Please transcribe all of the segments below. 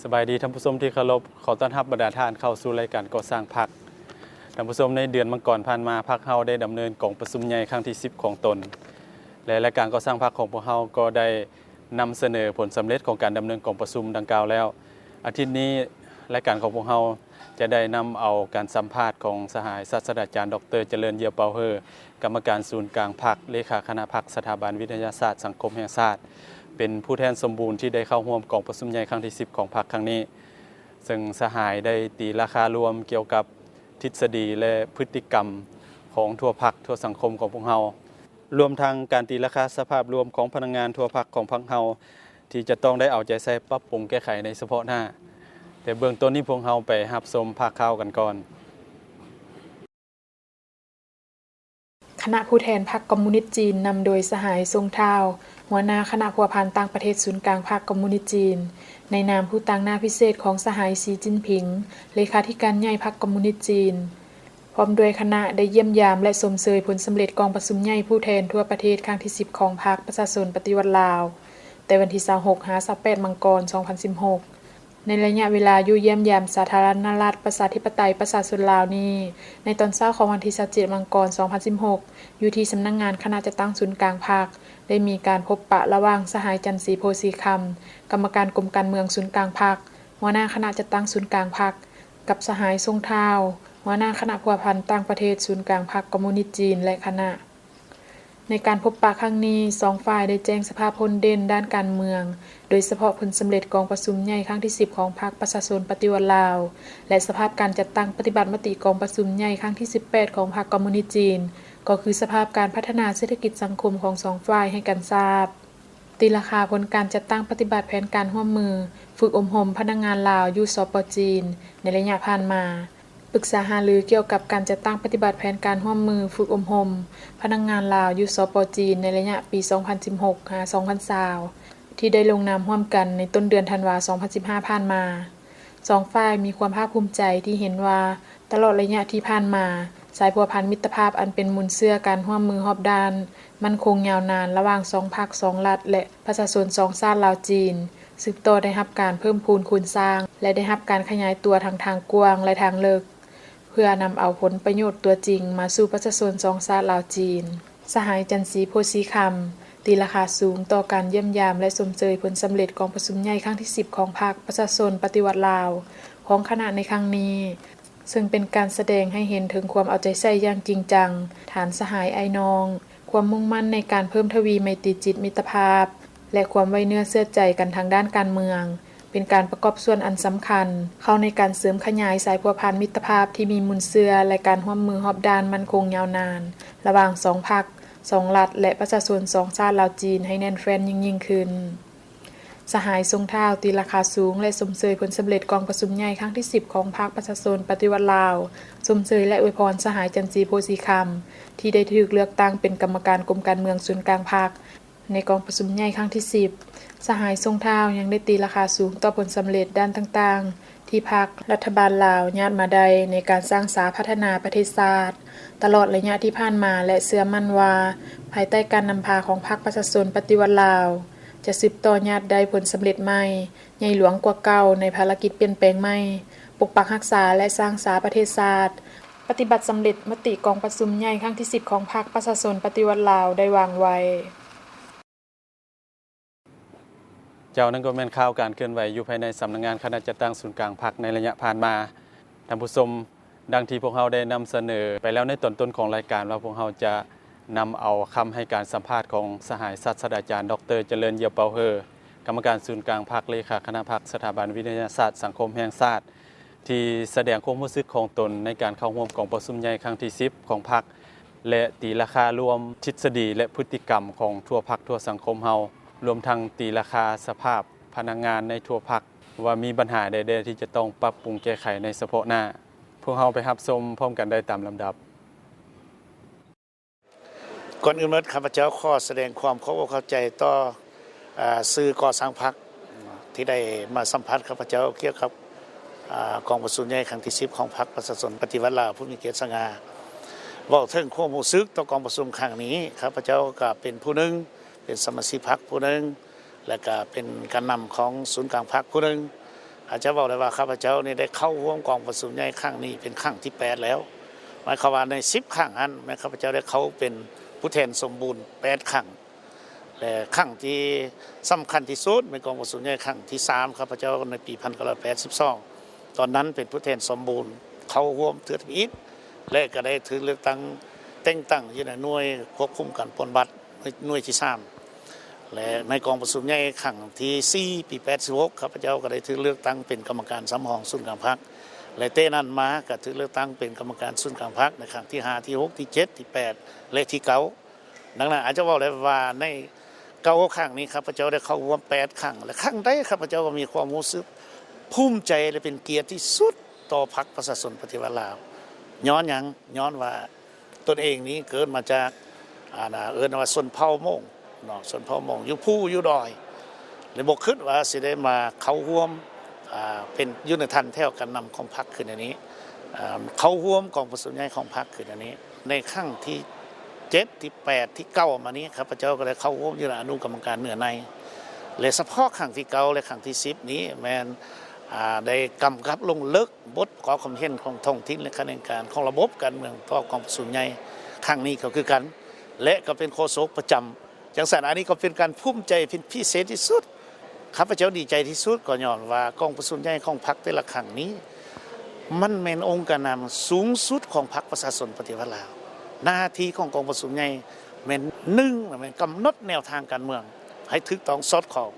ສະບາຍດີທ່ານຜູ້ຊົມທີ່ເຄົາລົບ, ຂໍຕ້ອນຮັບບັນດາທ່ານເຂົ້າສູ່ລາຍການກໍ່ສ້າງພັກ. ທ່ານຜູ້ຊົມ, ໃນເດືອນມັງກອນຜ່ານມາ, ພັກເຮົາໄດ້ດຳເນີນກອງປະຊຸມໃຫຍ່ຄັ້ງທີສິບຂອງຕົນ ແລະ ລາຍການກໍ່ສ້າງພັກຂອງພວກເຮົາກໍໄດ້ນຳສະເໜີຜົນສຳເລັດຂອງການດຳເນີນກອງປະຊຸມດັ່ງກ່າວແລ້ວ. ອາທິດນີ້, ລາຍການຂອງພວກເຮົາຈະໄດ້ນຳເອົາການສຳພາດຂອງສະຫາຍສາດສະດາຈານ ດອກເຕີ ຈະເລີນ ເຫຢ້ຽວເປົາເຮີ ກຳມະການສູນກາງພັກ, ເລຂາຄະນະພັກ, ສະຖາບັນວິທະຍາສາດສັງຄົມແຫ່ງຊາດ ເປັນຜູ້ແທນສົມບູນທີ່ໄດ້ເຂົ້າຮ່ວມກອງປະຊຸມໃຫຍ່ຄັ້ງທີສິບຂອງພັກຄັ້ງນີ້, ເຊິ່ງສະຫາຍໄດ້ຕີລາຄາລວມກ່ຽວກັບທິດສະດີ ແລະ ພຶດຕິກຳຂອງທົ່ວພັກ, ທົ່ວສັງຄົມຂອງພວກເຮົາ, ລວມທັງການຕີລາຄາສະພາບລວມຂອງພະນັກງານທົ່ວພັກຂອງພັກເຮົາ ທີ່ຈະຕ້ອງໄດ້ເອົາໃຈໃສ່ປັບປຸງແກ້ໄຂໃນສະເພາະໜ້າ. ແຕ່ເບື້ອງຕົ້ນນີ້ພວກເຮົາໄປຮັບຊົມພາກຂ່າວກັນກ່ອນ. ຄະນະຜູ້ແທນພັກຄອມມູນິດຈີນ ນຳໂດຍສະຫາຍ ຊົງ ທ້າວ, ຫົວໜ້າຄະນະພົວພັນຕ່າງປະເທດສູນກາງພັກຄອມມູນິດຈີນ, ໃນນາມຜູ້ຕາງໜ້າພິເສດຂອງສະຫາຍ ສີ ຈິ້ນຜິງ, ເລຂາທິການໃຫຍ່ພັກຄອມມູນິດຈີນ, ພ້ອມດ້ວຍຄະນະ ໄດ້ຢ້ຽມຢາມ ແລະ ຊົມເຊີຍຜົນສຳເລັດກອງປະຊຸມໃຫຍ່ຜູ້ແທນທົ່ວປະເທດຄັ້ງທີສິບຂອງພັກປະຊາຊົນປະຕິວັດລາວ ແຕ່ວັນທີຊາວຫົກ ຫາ ຊາວແປດ ມັງກອນ ສອງພັນສິບຫົກ. ໃນໄລຍະເວລາຢູ່ຢ້ຽມຢາມສາທາລະນະລັດ ປະຊາທິປະໄຕ ປະຊາຊົນລາວນີ້, ໃນຕອນເຊົ້າຂອງວັນທີຊາວເຈັດ ມັງກອນ ສອງພັນສິບຫົກ, ຢູ່ທີ່ສຳນັກງານຄະນະຈັດຕັ້ງສູນກາງພັກ, ໄດ້ມີການພົບປະລະຫວ່າງສະຫາຍ ຈັນສີ ໂພສີຄຳ, ກຳມະການກົມການເມືອງສູນກາງພັກ, ຫົວໜ້າຄະນະຈັດຕັ້ງສູນກາງພັກ, ກັບສະຫາຍ ຊົງ ທ້າວ, ຫົວໜ້າຄະນະພົວພັນຕ່າງປະເທດສູນກາງພັກຄອມມູນິດຈີນ ແລະ ຄະນະ. ໃນການພົບປະຄັ້ງນີ້, ສອງຝ່າຍໄດ້ແຈ້ງສະພາບພົ້ນເດັ່ນດ້ານການເມືອງ, ໂດຍສະເພາະຜົນສຳເລັດກອງປະຊຸມໃຫຍ່ຄັ້ງທີສິບຂອງພັກປະຊາຊົນປະຕິວັດລາວ ແລະ ສະພາບການຈັດຕັ້ງປະຕິບັດມະຕິກອງປະຊຸມໃຫຍ່ຄັ້ງທີສິບແປດຂອງພັກຄອມມູນິດຈີນ, ກໍຄືສະພາບການພັດທະນາເສດຖະກິດສັງຄົມຂອງສອງຝ່າຍໃຫ້ກັນຊາບ. ຕີລາຄາຜົນການຈັດຕັ້ງປະຕິບັດແຜນການຮ່ວມມືຝຶກອົບຮົມພະນັກງານລາວຢູ່ ສປ ຈີນ ໃນໄລຍະຜ່ານມາ, ປຶກສາຫາລືກ່ຽວກັບການຈັດຕັ້ງປະຕິບັດແຜນການຮ່ວມມືຝຶກອົບຮົມພະນັກງານລາວຢູ່ ສປ ຈີນ ໃນໄລຍະປີສອງພັນສິບຫົກ ຫາ ສອງພັນຊາວ ທີ່ໄດ້ລົງນາມຮ່ວມກັນໃນຕົ້ນເດືອນທັນວາ ສອງພັນສິບຫ້າ ຜ່ານມາ. ສອງຝ່າຍມີຄວາມພາກພູມໃຈທີ່ເຫັນວ່າ ຕະຫຼອດໄລຍະທີ່ຜ່ານມາ, ສາຍພົວພັນມິດຕະພາບອັນເປັນມູນເຊື້ອການຮ່ວມມືຮອບດ້ານ ໝັ້ນຄົງຍາວນານລະຫວ່າງສອງພັກ, ສອງລັດ ແລະ ປະຊາຊົນສອງຊາດລາວ-ຈີນ ສືບຕໍ່ໄດ້ຮັບການເພີ່ມພູນຄູນສ້າງ ແລະ ໄດ້ຮັບການຂະຫຍາຍຕົວທັງທາງກວ້າງ ແລະ ທາງເລິກ, ເພື່ອນຳເອົາຜົນປະໂຫຍດຕົວຈິງມາສູ່ປະຊາຊົນສອງຊາດລາວ-ຈີນ. ສະຫາຍ ຈັນສີ ໂພສີຄຳ ຕີລາຄາສູງຕໍ່ການຢ້ຽມຢາມ ແລະ ຊົມເຊີຍຜົນສຳເລັດກອງປະຊຸມໃຫຍ່ຄັ້ງທີສິບຂອງພັກປະຊາຊົນປະຕິວັດລາວຂອງຄະນະໃນຄັ້ງນີ້, ເຊິ່ງເປັນການສະແດງໃຫ້ເຫັນເຖິງຄວາມເອົາໃຈໃສ່ຢ່າງຈິງຈັງ, ຖານສະຫາຍອ້າຍນ້ອງ, ຄວາມມຸ່ງໝັ້ນໃນການເພີ່ມທະວີໄມຕີຈິດມິດຕະພາບ ແລະ ຄວາມໄວ້ເນື້ອເຊື່ອໃຈກັນທາງດ້ານການເມືອງ, ເປັນການປະກອບສ່ວນອັນສຳຄັນເຂົ້າໃນການເສີມຂະຫຍາຍສາຍພົວພັນມິດຕະພາບທີ່ມີມູນເຊື້ອ ແລະ ການຮ່ວມມືຮອບດ້ານໝັ້ນຄົງຍາວນານ ລະຫວ່າງສອງພັກ, ສອງລັດ ແລະ ປະຊາຊົນສອງຊາດລາວ-ຈີນ ໃຫ້ແໜ້ນແຟ້ນຍິ່ງໆຂຶ້ນ. ສະຫາຍ ຊົງທ້າວ ຕີລາຄາສູງ ແລະ ຊົມເຊີຍຜົນສຳເລັດກອງປະຊຸມໃຫຍ່ຄັ້ງທີສິບຂອງພັກປະຊາຊົນປະຕິວັດລາວ, ຊົມເຊີຍ ແລະ ອວຍພອນສະຫາຍ ຈັນສີ ໂພສີຄຳ ທີ່ໄດ້ຖືກເລືອກຕັ້ງເປັນກຳມະການກົມການເມືອງສູນກາງພັກ ໃນກອງປະຊຸມໃຫຍ່ຄັ້ງທີສິບ. ສະຫາຍ ຊົງທ້າວ ຍັງໄດ້ຕີລາຄາສູງຕໍ່ຜົນສຳເລັດດ້ານຕ່າງໆ ທີ່ພັກ, ລັດຖະບານລາວຍາດມາໄດ້ໃນການສ້າງສາພັດທະນາປະເທດຊາດ ຕະຫຼອດໄລຍະທີ່ຜ່ານມາ ແລະ ເຊື່ອໝັ້ນວ່າ ພາຍໃຕ້ການນຳພາຂອງພັກປະຊາຊົນປະຕິວັດລາວ ຈະສືບຕໍ່ຍາດໄດ້ຜົນສຳເລັດໃໝ່ ໃຫຍ່ຫຼວງກວ່າເກົ່າໃນພາລະກິດປ່ຽນແປງໃໝ່, ປົກປັກຮັກສາ ແລະ ສ້າງສາປະເທດຊາດ, ປະຕິບັດສຳເລັດມະຕິກອງປະຊຸມໃຫຍ່ຄັ້ງທີສິບຂອງພັກປະຊາຊົນປະຕິວັດລາວໄດ້ວາງໄວ້. ເຈົ້າ, ນັ້ນກໍແມ່ນຂ່າວການເຄື່ອນໄຫວຢູ່ພາຍໃນສຳນັກງານຄະນະຈັດຕັ້ງສູນກາງພັກໃນໄລຍະຜ່ານມາ. ທ່ານຜູ້ຊົມ, ດັ່ງທີ່ພວກເຮົາໄດ້ນຳສະເໜີໄປແລ້ວໃນຕອນຕົ້ນຂອງລາຍການວ່າ ພວກເຮົາຈະນຳເອົາຄຳໃຫ້ການສຳພາດຂອງສະຫາຍສາດສະດາຈານ ດອກເຕີ ຈະເລີນ ເຫຢ້ຽວເປົາເຮີ ກຳມະການສູນກາງພັກ, ເລຂາຄະນະພັກ, ສະຖາບັນວິທະຍາສາດສັງຄົມແຫ່ງຊາດ ທີ່ສະແດງຄວາມຮູ້ສຶກຂອງຕົນໃນການເຂົ້າຮ່ວມກອງປະຊຸມໃຫຍ່ຄັ້ງທີສິບຂອງພັກ ແລະ ຕີລາຄາລວມທິດສະດີ ແລະ ພຶດຕິກຳຂອງທົ່ວພັກທົ່ວສັງຄົມເຮົາ, ລວມທັງຕີລາຄາສະພາບພະນັກງານໃນທົ່ວພັກ ວ່າມີບັນຫາໃດແດ່ທີ່ຈະຕ້ອງປັບປຸງແກ້ໄຂໃນສະເພາະໜ້າ. ພວກເຮົາໄປຮັບຊົມພ້ອມກັນໄດ້ຕາມລຳດັບ. ກ່ອນອື່ນໝົດ, ຂ້າພະເຈົ້າຂໍສະແດງຄວາມຂອບອົກຂອບໃຈຕໍ່ ອາ ສື່ກໍ່ສ້າງພັກ ທີ່ໄດ້ມາສຳພາດຂ້າພະເຈົ້າກ່ຽວກັບ ອາ ກອງປະຊຸມໃຫຍ່ຄັ້ງທີສິບຂອງພັກປະຊາຊົນປະຕິວັດລາວ ຜູ້ມີກຽດສງ່າ. ເວົ້າເຖິງຄວາມຮູ້ສຶກຕໍ່ກອງປະຊຸມຄັ້ງນີ້, ຂ້າພະເຈົ້າກໍເປັນຜູ້ໜຶ່ງ, ເປັນສະມາຊິກພັກຜູ້ໜຶ່ງ, ແລະ ກໍເປັນການນຳຂອງສູນກາງພັກຜູ້ໜຶ່ງ, ອາດຈະເວົ້າໄດ້ວ່າ ຂ້າພະເຈົ້ານີ້ໄດ້ເຂົ້າຮ່ວມກອງປະຊຸມໃຫຍ່ຄັ້ງນີ້ເປັນຄັ້ງທີແປດແລ້ວ. ໝາຍຄວາມວ່າໃນສິບຄັ້ງຫັ້ນ ແມ່ນຂ້າພະເຈົ້າໄດ້ເຂົ້າເປັນຜູ້ແທນສົມບູນແປດຄັ້ງ ແລະ ຄັ້ງທີ່ສຳຄັນທີ່ສຸດແມ່ນກອງປະຊຸມໃຫຍ່ຄັ້ງທີສາມ ຂ້າພະເຈົ້າໃນປີພັນເກົ້າຮ້ອຍແປດສິບສອງ ຕອນນັ້ນເປັນຜູ້ແທນສົມບູນເຂົ້າຮ່ວມເທື່ອທຳອິດ ແລະ ກໍໄດ້ຖືກເລືອກຕັ້ງ ແຕ່ງຕັ້ງຢູ່ໃນໜ່ວຍຄວບຄຸມການປົນບັດ ໜ່ວຍ ໜ່ວຍທີສາມ ແລະ ໃນກອງປະຊຸມໃຫຍ່ຄັ້ງທີສີ່ ປີແປດສິບຫົກ ຂ້າພະເຈົ້າກໍໄດ້ຖືກເລືອກຕັ້ງເປັນກຳມະການສຳຮອງສູນກາງພັກ ແລະ ແຕ່ນັ້ນມາກໍຖືກເລືອກຕັ້ງເປັນກຳມະການສູນກາງພັກໃນຄັ້ງທີຫ້າ ທີຫົກ ທີເຈັດ ທີແປດ ແລະ ທີເກົ້າ. ດັ່ງນັ້ນອາດຈະເວົ້າໄດ້ວ່າໃນເກົ້າຄັ້ງນີ້ ຂ້າພະເຈົ້າໄດ້ເຂົ້າຮ່ວມແປດຄັ້ງ ແລະ ຄັ້ງໃດຂ້າພະເຈົ້າກໍມີຄວາມຮູ້ສຶກພູມໃຈ ແລະ ເປັນກຽດທີ່ສຸດຕໍ່ພັກປະຊາຊົນປະຕິວັດລາວ. ຍ້ອນຫຍັງ? ຍ້ອນວ່າຕົນເອງນີ້ເກີດມາຈາກ ອັນ ເອີ້ນວ່າຊົນເຜົ່າມົ້ງເນາະ, ຊົນເຜົ່າມົ້ງຢູ່ພູຢູ່ດອຍ ແລະ ບໍ່ຄິດວ່າຊິໄດ້ມາເຂົ້າຮ່ວມ ອ່າ ເປັນຢູ່ໃນຖັນແຖວການນຳຂອງພັກຂຶ້ນອັນນີ້ ອ່າ ເຂົ້າຮ່ວມກອງປະຊຸມໃຫຍ່ຂອງພັກຂຶ້ນອັນນີ້ ໃນຄັ້ງທີເຈັດ ທີແປດ ທີເກົ້າມານີ້ ຂ້າພະເຈົ້າກໍໄດ້ເຂົ້າຮ່ວມຢູ່ໃນອະນຸກຳມະການເນື້ອໃນ ແລະ ສະເພາະຄັ້ງທີເກົ້າ ແລະ ຄັ້ງທີສິບນີ້ແມ່ນ ອ່າ ໄດ້ກຳກັບລົງເລິກບົດປະກອບຄວາມເຫັນຂອງທ້ອງຖິ່ນ ແລະ ຂະແໜງການຂອງລະບົບການເມືອງຕໍ່ກອງປະຊຸມໃຫຍ່ຄັ້ງນີ້ກໍຄືກັນ ແລະ ກໍເປັນໂຄສົກປະຈຳ ຈັ່ງຊັ້ນ ອັນນີ້ກໍເປັນການພູມໃຈເປັນພິເສດທີ່ສຸດ. ຂ້າພະເຈົ້າດີໃຈທີ່ສຸດກໍຍ້ອນວ່າກອງປະຊຸມໃຫຍ່ຂອງພັກແຕ່ລະຄັ້ງນີ້ ມັນແມ່ນອົງການນຳສູງສຸດຂອງພັກປະຊາຊົນປະຕິວັດລາວ. ໜ້າທີ່ຂອງກອງປະຊຸມໃຫຍ່ແມ່ນ ໜຶ່ງ ແມ່ນກຳນົດແນວທາງການເມືອງໃຫ້ຖືກຕ້ອງສອດຄ່ອງ.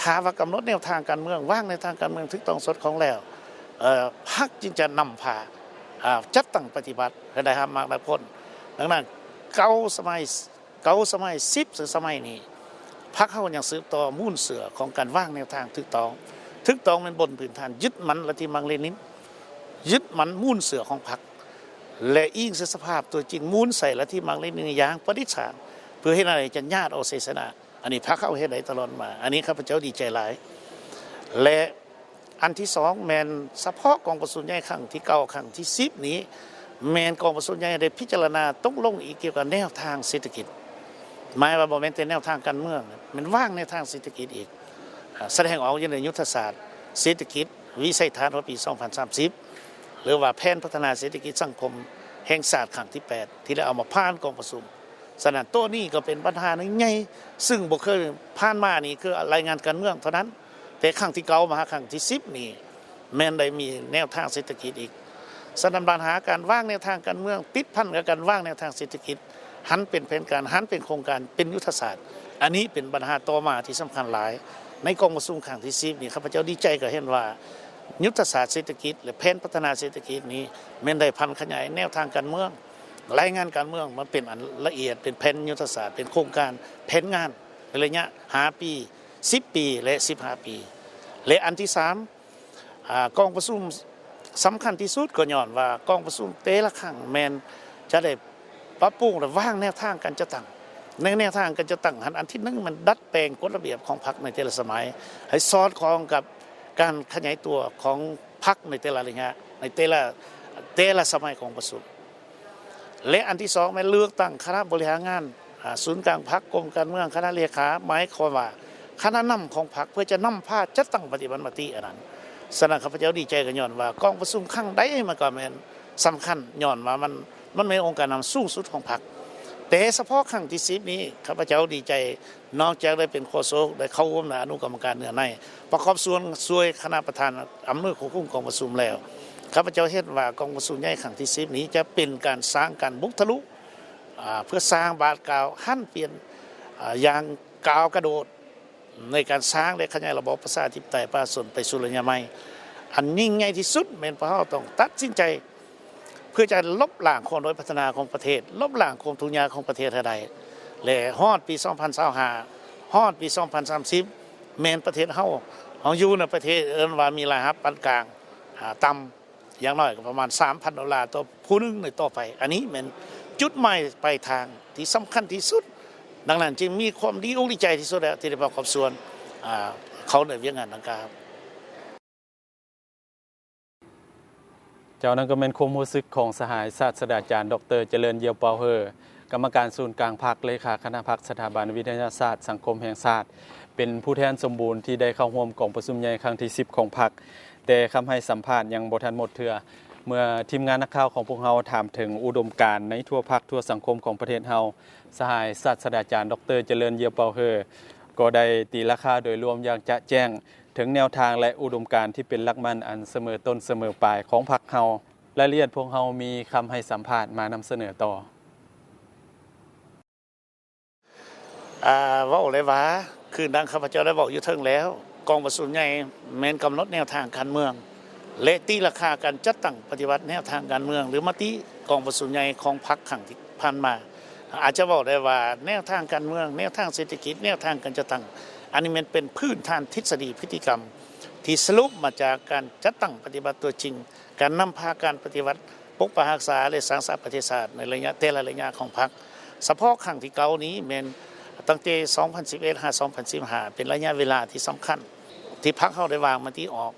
ຖ້າວ່າກຳນົດແນວທາງການເມືອງ, ວາງແນວທາງການເມືອງຖືກຕ້ອງສອດຄ່ອງແລ້ວ, ເອີ, ພັກຈຶ່ງຈະນຳພາ, ເອີ, ຈັດຕັ້ງປະຕິບັດໃຫ້ໄດ້ຮັບໝາກໄດ້ຜົນ. ດັ່ງນັ້ນ ເກົ້າສະໄໝ ເກົ້າສະໄໝ, ສິບສະໄໝນີ້ ພັກເຮົາຍັງສືບຕໍ່ມູນເຊື້ອຂອງການວາງແນວທາງຖືກຕ້ອງ. ຖືກຕ້ອງແມ່ນບົນພື້ນຖານຍຶດໝັ້ນລັດທິມາກເລນິນ, ຍຶດໝັ້ນມູນເຊື້ອຂອງພັກ ແລະ ອີງໃສ່ສະພາບຕົວຈິງ, ມູນໃສ່ລັດທິມາກເລນິນຢ່າງປະດິດສານ ເພື່ອເຮັດໃຫ້ຈະຍາດເອົາໄຊຊະນະ. ອັນນີ້ພັກເຮົາເຮັດໄດ້ຕະຫຼອດມາ. ອັນນີ້ຂ້າພະເຈົ້າດີໃຈຫຼາຍ ແລະ ອັນທີສອງແມ່ນສະເພາະກອງປະຊຸມໃຫຍ່ຄັ້ງທີເກົ້າ ຄັ້ງທີສິບນີ້ ແມ່ນກອງປະຊຸມໃຫຍ່ໄດ້ພິຈາລະນາຕົກລົງອີກກ່ຽວກັບແນວທາງເສດຖະກິດ. ໝາຍວ່າບໍ່ແມ່ນແຕ່ແນວທາງການເມືອງ, ແມ່ນວາງແນວທາງເສດຖະກິດອີກ, ອາ, ສະແດງອອກຢູ່ໃນຍຸດທະສາດເສດຖະກິດວິໄສທັດຮອດປີສອງພັນສາມສິບ ຫຼືວ່າແຜນພັດທະນາເສດຖະກິດສັງຄົມແຫ່ງຊາດຄັ້ງທີແປດ ທີ່ໄດ້ເອົາມາຜ່ານກອງປະຊຸມ. ສະນັ້ນ ໂຕນີ້ກໍເປັນບັນຫາໜຶ່ງໃຫຍ່ ຊຶ່ງບໍ່ເຄີຍ ຜ່ານມານີ້ຄືລາຍງານການເມືອງເທົ່ານັ້ນ, ແຕ່ຄັ້ງທີເກົ້າມາຫາຄັ້ງທີສິບນີ້ ແມ່ນໄດ້ມີແນວທາງເສດຖະກິດອີກ. ສະນັ້ນ ບັນຫາການວາງແນວທາງການເມືອງ ຕິດພັນກັບການວາງແນວທາງເສດຖະກິດ, ຫັນເປັນແຜນການ, ຫັນເປັນໂຄງການ, ເປັນຍຸດທະສາດ, ອັນນີ້ເປັນບັນຫາຕໍ່ມາທີ່ສຳຄັນຫຼາຍ. ໃນກອງປະຊຸມຄັ້ງທີສິບນີ້ ຂ້າພະເຈົ້າດີໃຈກໍເຫັນວ່າ ຍຸດທະສາດເສດຖະກິດ ແລະ ແຜນພັດທະນາເສດຖະກິດນີ້ ແມ່ນໄດ້ຜັນຂະຫຍາຍແນວທາງການເມືອງ, ລາຍງານການເມືອງມາເປັນອັນລະອຽດ, ເປັນແຜນຍຸດທະສາດ, ເປັນໂຄງການ, ແຜນງານໃນໄລຍະຫ້າປີ, ສິບປີ ແລະ ສິບຫ້າປີ. ແລະ ອັນທີສາມ ອາ ກອງປະຊຸມສຳຄັນທີ່ສຸດ ກໍຍ້ອນວ່າກອງປະຊຸມແຕ່ລະຄັ້ງແມ່ນຈະໄດ້ປັບປຸງ ແລະ ວາງແນວທາງການຈັດຕັ້ງ. ໃນແນວທາງການຈັດຕັ້ງຫັ້ນ ອັນທີໜຶ່ງ ແມ່ນດັດແປງກົດລະບຽບຂອງພັກໃນແຕ່ລະສະໄໝ ໃຫ້ສອດຄ່ອງກັບການຂະຫຍາຍຕົວຂອງພັກໃນແຕ່ລະໄລຍະ, ໃນແຕ່ລະ ແຕ່ລະສະໄໝກອງປະຊຸມ. ແລະ ອັນທີສອງ ແມ່ນເລືອກຕັ້ງຄະນະບໍລິຫານງານ ອາ ສູນກາງພັກ, ກົມການເມືອງ, ຄະນະເລຂາ, ໝາຍຄວາມວ່າຄະນະນຳຂອງພັກ ເພື່ອຈະນຳພາຈັດຕັ້ງປະຕິບັດມະຕິອັນນັ້ນ. ສະນັ້ນ ຂ້າພະເຈົ້າດີໃຈກໍຍ້ອນວ່າກອງປະຊຸມຄັ້ງໃດມັນກໍແມ່ນສຳຄັນ, ຍ້ອນວ່າມັນ ມັນແມ່ນອົງການນຳສູງສຸດຂອງພັກ. ແຕ່ສະເພາະຄັ້ງທີສິບນີ້ ຂ້າພະເຈົ້າດີໃຈ ນອກຈາກໄດ້ເປັນໂຄສົກ, ໄດ້ເຂົ້າຮ່ວມໃນອະນຸກຳມະການເນື້ອໃນ, ປະກອບສ່ວນຊ່ວຍຄະນະປະທານອຳນວຍຄວບຄຸມກອງປະຊຸມແລ້ວ, ຂ້າພະເຈົ້າເຫັນວ່າກອງປະຊຸມໃຫຍ່ຄັ້ງທີສິບນີ້ຈະເປັນການສ້າງການບຸກທະລຸ ອາ ເພື່ອສ້າງບາດກ້າວຫັນປ່ຽນ ອາ ຢ່າງກ້າວກະໂດດ ໃນການສ້າງ ແລະ ຂະຫຍາຍລະບອບປະຊາທິປະໄຕປະຊາຊົນໄປສູ່ໄລຍະໃໝ່ ອັນຍິ່ງໃຫຍ່ທີ່ສຸດ. ແມ່ນພວກເຮົາຕ້ອງຕັດສິນໃຈ ເພື່ອຈະລົບລ້າງຄວາມດ້ອຍພັດທະນາຂອງປະເທດ, ລົບລ້າງຄວາມທຸກຍາກຂອງປະເທດໃຫ້ໄດ້ ແລະ ຮອດປີສອງພັນຊາວຫ້າ ຮອດປີສອງພັນສາມສິບ ແມ່ນປະເທດເຮົາ ເຮົາຢູ່ໃນປະເທດເອີ້ນວ່າມີລາຍຮັບປານກາງ ອາ ຕ່ຳ ຢ່າງໜ້ອຍກໍປະມານສາມພັນໂດລາຕໍ່ຜູ້ໜຶ່ງໃນຕໍ່ໄປ. ອັນນີ້ແມ່ນຈຸດໝາຍປາຍທາງທີ່ສຳຄັນທີ່ສຸດ. ດັ່ງນັ້ນຈຶ່ງມີຄວາມດີອົກດີໃຈທີ່ສຸດແລ້ວ ທີ່ໄດ້ປະກອບສ່ວນ ອາ ເຂົ້າໃນວຽກງານດັ່ງກ່າວ. ເຈົ້າ, ນັ້ນກໍແມ່ນຄວາມຮູ້ສຶກຂອງສະຫາຍສາດສະດາຈານ ດອກເຕີ ຈະເລີນ ຢຽວເປົາເຮີ ກຳມະການສູນກາງພັກ, ເລຂາຄະນະພັກສະຖາບັນວິທະຍາສາດສັງຄົມແຫ່ງຊາດ, ເປັນຜູ້ແທນສົມບູນທີ່ໄດ້ເຂົ້າຮ່ວມກອງປະຊຸມໃຫຍ່ຄັ້ງທີສິບຂອງພັກ, ແຕ່ຄຳໃຫ້ສຳພາດຍັງບໍ່ທັນໝົດເທື່ອ. ເມື່ອທີມງານນັກຂ່າວຂອງພວກເຮົາຖາມເຖິງອຸດົມການໃນທົ່ວພັກທົ່ວສັງຄົມຂອງປະເທດເຮົາ, ສະຫາຍສາດສະດາຈານ ດອກເຕີ ຈະເລີນ ເຢຍເປົາເຮີ ກໍໄດ້ຕີລາຄາໂດຍລວມຢ່າງຈະແຈ້ງເຖິງແນວທາງ ແລະ ອຸດົມການທີ່ເປັນຫຼັກໝັ້ນອັນສະເໝີຕົ້ນສະເໝີປາຍຂອງພັກເຮົາ. ລາຍລະອຽດພວກເຮົາມີຄຳໃຫ້ສຳພາດມານຳສະເໜີຕໍ່. ອ່າ ເວົ້າໄດ້ວ່າ ຄືດັ່ງຂ້າພະເຈົ້າໄດ້ເວົ້າຢູ່ເທິງແລ້ວ, ກອງປະຊຸມໃຫຍ່ແມ່ນກຳນົດແນວທາງການເມືອງ ແລະ ຕີລາຄາການຈັດຕັ້ງປະຕິບັດແນວທາງການເມືອງ ຫຼື ມະຕິກອງປະຊຸມໃຫຍ່ຂອງພັກຄັ້ງທີ່ຜ່ານມາ. ອາດຈະເວົ້າໄດ້ວ່າ ແນວທາງການເມືອງ, ແນວທາງເສດຖະກິດ, ແນວທາງການຈັດຕັ້ງ, ອັນນີ້ແມ່ນເປັນພື້ນຖານທິດສະດີພຶດຕິກຳ ທີ່ສະຫຼຸບມາຈາກການຈັດຕັ້ງປະຕິບັດຕົວຈິງ, ການນຳພາການປະຕິວັດປົກປັກຮັກສາ ແລະ ສ້າງສາປະເທດຊາດໃນໄລຍະ ແຕ່ລະໄລຍະຂອງພັກ. ສະເພາະຄັ້ງທີເກົ້ານີ້ແມ່ນຕັ້ງແຕ່ສອງພັນສິບເອັດ ຫາ ສອງພັນສິບຫ້າ ເປັນໄລຍະເວລາທີ່ສຳຄັນ ທີ່ພັກເຮົາໄດ້ວາງມະຕິອອກ.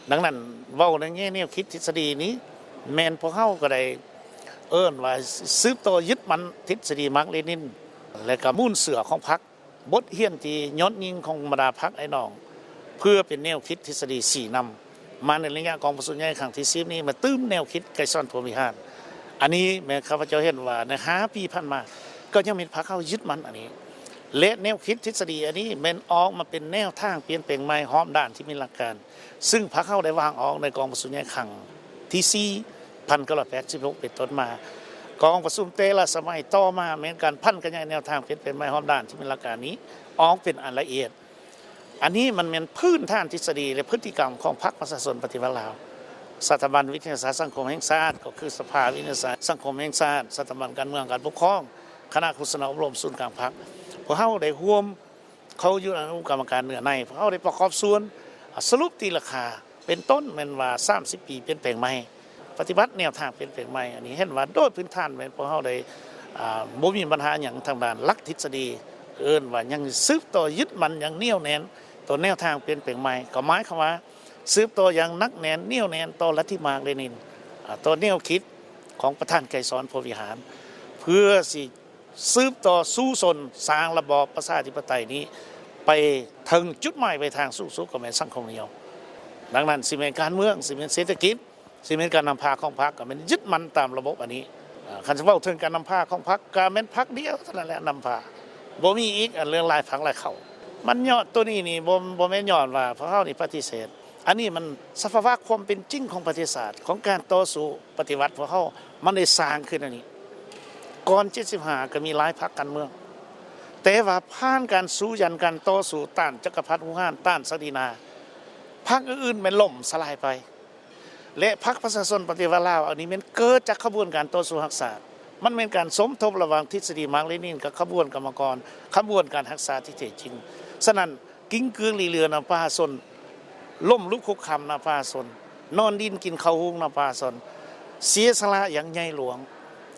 ດັ່ງນັ້ນ ເວົ້າໃນແງ່ແນວຄິດທິດສະດີນີ້ ແມ່ນພວກເຮົາກໍໄດ້ເອີ້ນວ່າສືບຕໍ່ຍຶດໝັ້ນທິດສະດີມາກເລນິນ ແລະ ກໍມູນເຊື້ອຂອງພັກ. ບົດຮຽນທີ່ຍອດຍິ່ງຂອງບັນດາພັກອ້າຍນ້ອງ ເພື່ອເປັນແນວຄິດທິດສະດີຊີ້ນຳມາໃນໄລຍະກອງປະຊຸມໃຫຍ່ຄັ້ງທີສິບນີ້ ມາຕື່ມແນວຄິດໄກສອນພົມວິຫານ. ອັນນີ້ແມ່ນຂ້າພະເຈົ້າເຫັນວ່າໃນຫ້າປີຜ່ານມາ ກໍຍັງແມ່ນພັກເຮົາຍຶດໝັ້ນອັນນີ້ ແລະ ແນວຄິດທິດສະດີອັນນີ້ແມ່ນອອກມາເປັນແນວທາງປ່ຽນແປງໃໝ່ຮອບດ້ານທີ່ມີຫຼັກການ ຊຶ່ງພັກເຮົາໄດ້ວາງອອກໃນກອງປະຊຸມໃຫຍ່ຄັ້ງທີສີ່ ພັນເກົ້າຮ້ອຍແປດສິບຫົກ ເປັນຕົ້ນມາ. ກອງປະຊຸມແຕ່ລະສະໄໝຕໍ່ມາແມ່ນການຜັນຂະຫຍາຍແນວທາງປ່ຽນແປງໃໝ່ຮອບດ້ານທີ່ມີຫຼັກການນີ້ອອກເປັນອັນລະອຽດ. ອັນນີ້ມັນແມ່ນພື້ນຖານທິດສະດີ ແລະ ພຶດຕິກຳຂອງພັກປະຊາຊົນປະຕິວັດລາວ. ສະຖາບັນວິທະຍາສາດສັງຄົມແຫ່ງຊາດ ກໍຄືສະພາວິທະຍາສາດສັງຄົມແຫ່ງຊາດ, ສະຖາບັນການເມືອງການປົກຄອງ, ຄະນະໂຄສະນາອົບຮົມສູນກາງພັກ, ພວກເຮົາໄດ້ຮ່ວມ ເຂົ້າຢູ່ອະນຸກຳມະການເນື້ອໃນ, ພວກເຮົາໄດ້ປະກອບສ່ວນ ອາ ສະຫຼຸບຕີລາຄາ ເປັນຕົ້ນແມ່ນວ່າ ສາມສິບປີປ່ຽນແປງໃໝ່, ປະຕິບັດແນວທາງປ່ຽນແປງໃໝ່. ອັນນີ້ເຫັນວ່າໂດຍພື້ນຖານແມ່ນພວກເຮົາໄດ້ ອາ ບໍ່ມີບັນຫາຫຍັງທາງດ້ານຫຼັກທິດສະດີ, ເອີ້ນວ່າຍັງສືບຕໍ່ຍຶດໝັ້ນຢ່າງໜຽວແໜ້ນຕໍ່ແນວທາງປ່ຽນແປງໃໝ່, ກໍໝາຍຄວາມວ່າ ສືບຕໍ່ຢ່າງໜັກແໜ້ນໜຽວແໜ້ນຕໍ່ລັດທິມາກເລນິນ, ອາ ຕໍ່ແນວຄິດຂອງປະທານໄກສອນ ພົມວິຫານ ເພື່ອຊິ ສືບຕໍ່ສູ້ຊົນສ້າງລະບອບປະຊາທິປະໄຕນີ້ ໄປເຖິງຈຸດໝາຍປາຍທາງສູງສຸດກໍແມ່ນສັງຄົມນິຍົມ. ດັ່ງນັ້ນ ຊິແມ່ນການເມືອງ, ຊິແມ່ນເສດຖະກິດ, ຊິແມ່ນການນຳພາຂອງພັກ ກໍແມ່ນຍຶດໝັ້ນຕາມລະບົບອັນນີ້. ອາ ຄັນຊິເວົ້າເຖິງການນຳພາຂອງພັກ ກໍແມ່ນພັກດຽວເທົ່ານັ້ນແຫຼະນຳພາ, ບໍ່ມີອີກ ອັນເລື່ອງຫຼາຍພັກຫຼາຍເຂົ້າ. ມັນຍ້ອນ ໂຕນີ້ນີ້ ບໍ່ ບໍ່ແມ່ນຍ້ອນວ່າພວກເຮົານີ້ປະຕິເສດ. ອັນນີ້ມັນສະພາວະຄວາມເປັນຈິງຂອງປະເທດຊາດ, ຂອງການຕໍ່ສູ້ປະຕິວັດພວກເຮົາ ມັນໄດ້ສ້າງຂຶ້ນອັນນີ້. ກ່ອນເຈັດສິບຫ້າກໍມີຫຼາຍພັກການເມືອງ, ແຕ່ວ່າຜ່ານການສູ້ຢັນ, ການຕໍ່ສູ້ຕ້ານຈັກກະພັດຮຸກຮານ, ຕ້ານສັກດິນາ, ພັກອື່ນໆແມ່ນລົ້ມສະຫຼາຍໄປ. ແລະ ພັກປະຊາຊົນປະຕິວັດລາວອັນນີ້ແມ່ນເກີດຈາກຂະບວນການຕໍ່ສູ້ຮັກຊາດ, ມັນແມ່ນການສົມທົບລະຫວ່າງທິດສະດີມາກເລນິນກັບຂະບວນກຳມະກອນ, ຂະບວນການຮັກຊາດທີ່ແທ້ຈິງ. ສະນັ້ນ ກິ້ງກື້ລີ້ເຫຼືອນຳປະຊາຊົນ, ລົ້ມລຸກຄຸກຄານນຳປະຊາຊົນ, ນອນດິນກິນເຂົ້າຫຸງນຳປະຊາຊົນ, ເສຍສະຫຼະຢ່າງໃຫຍ່ຫຼວງ.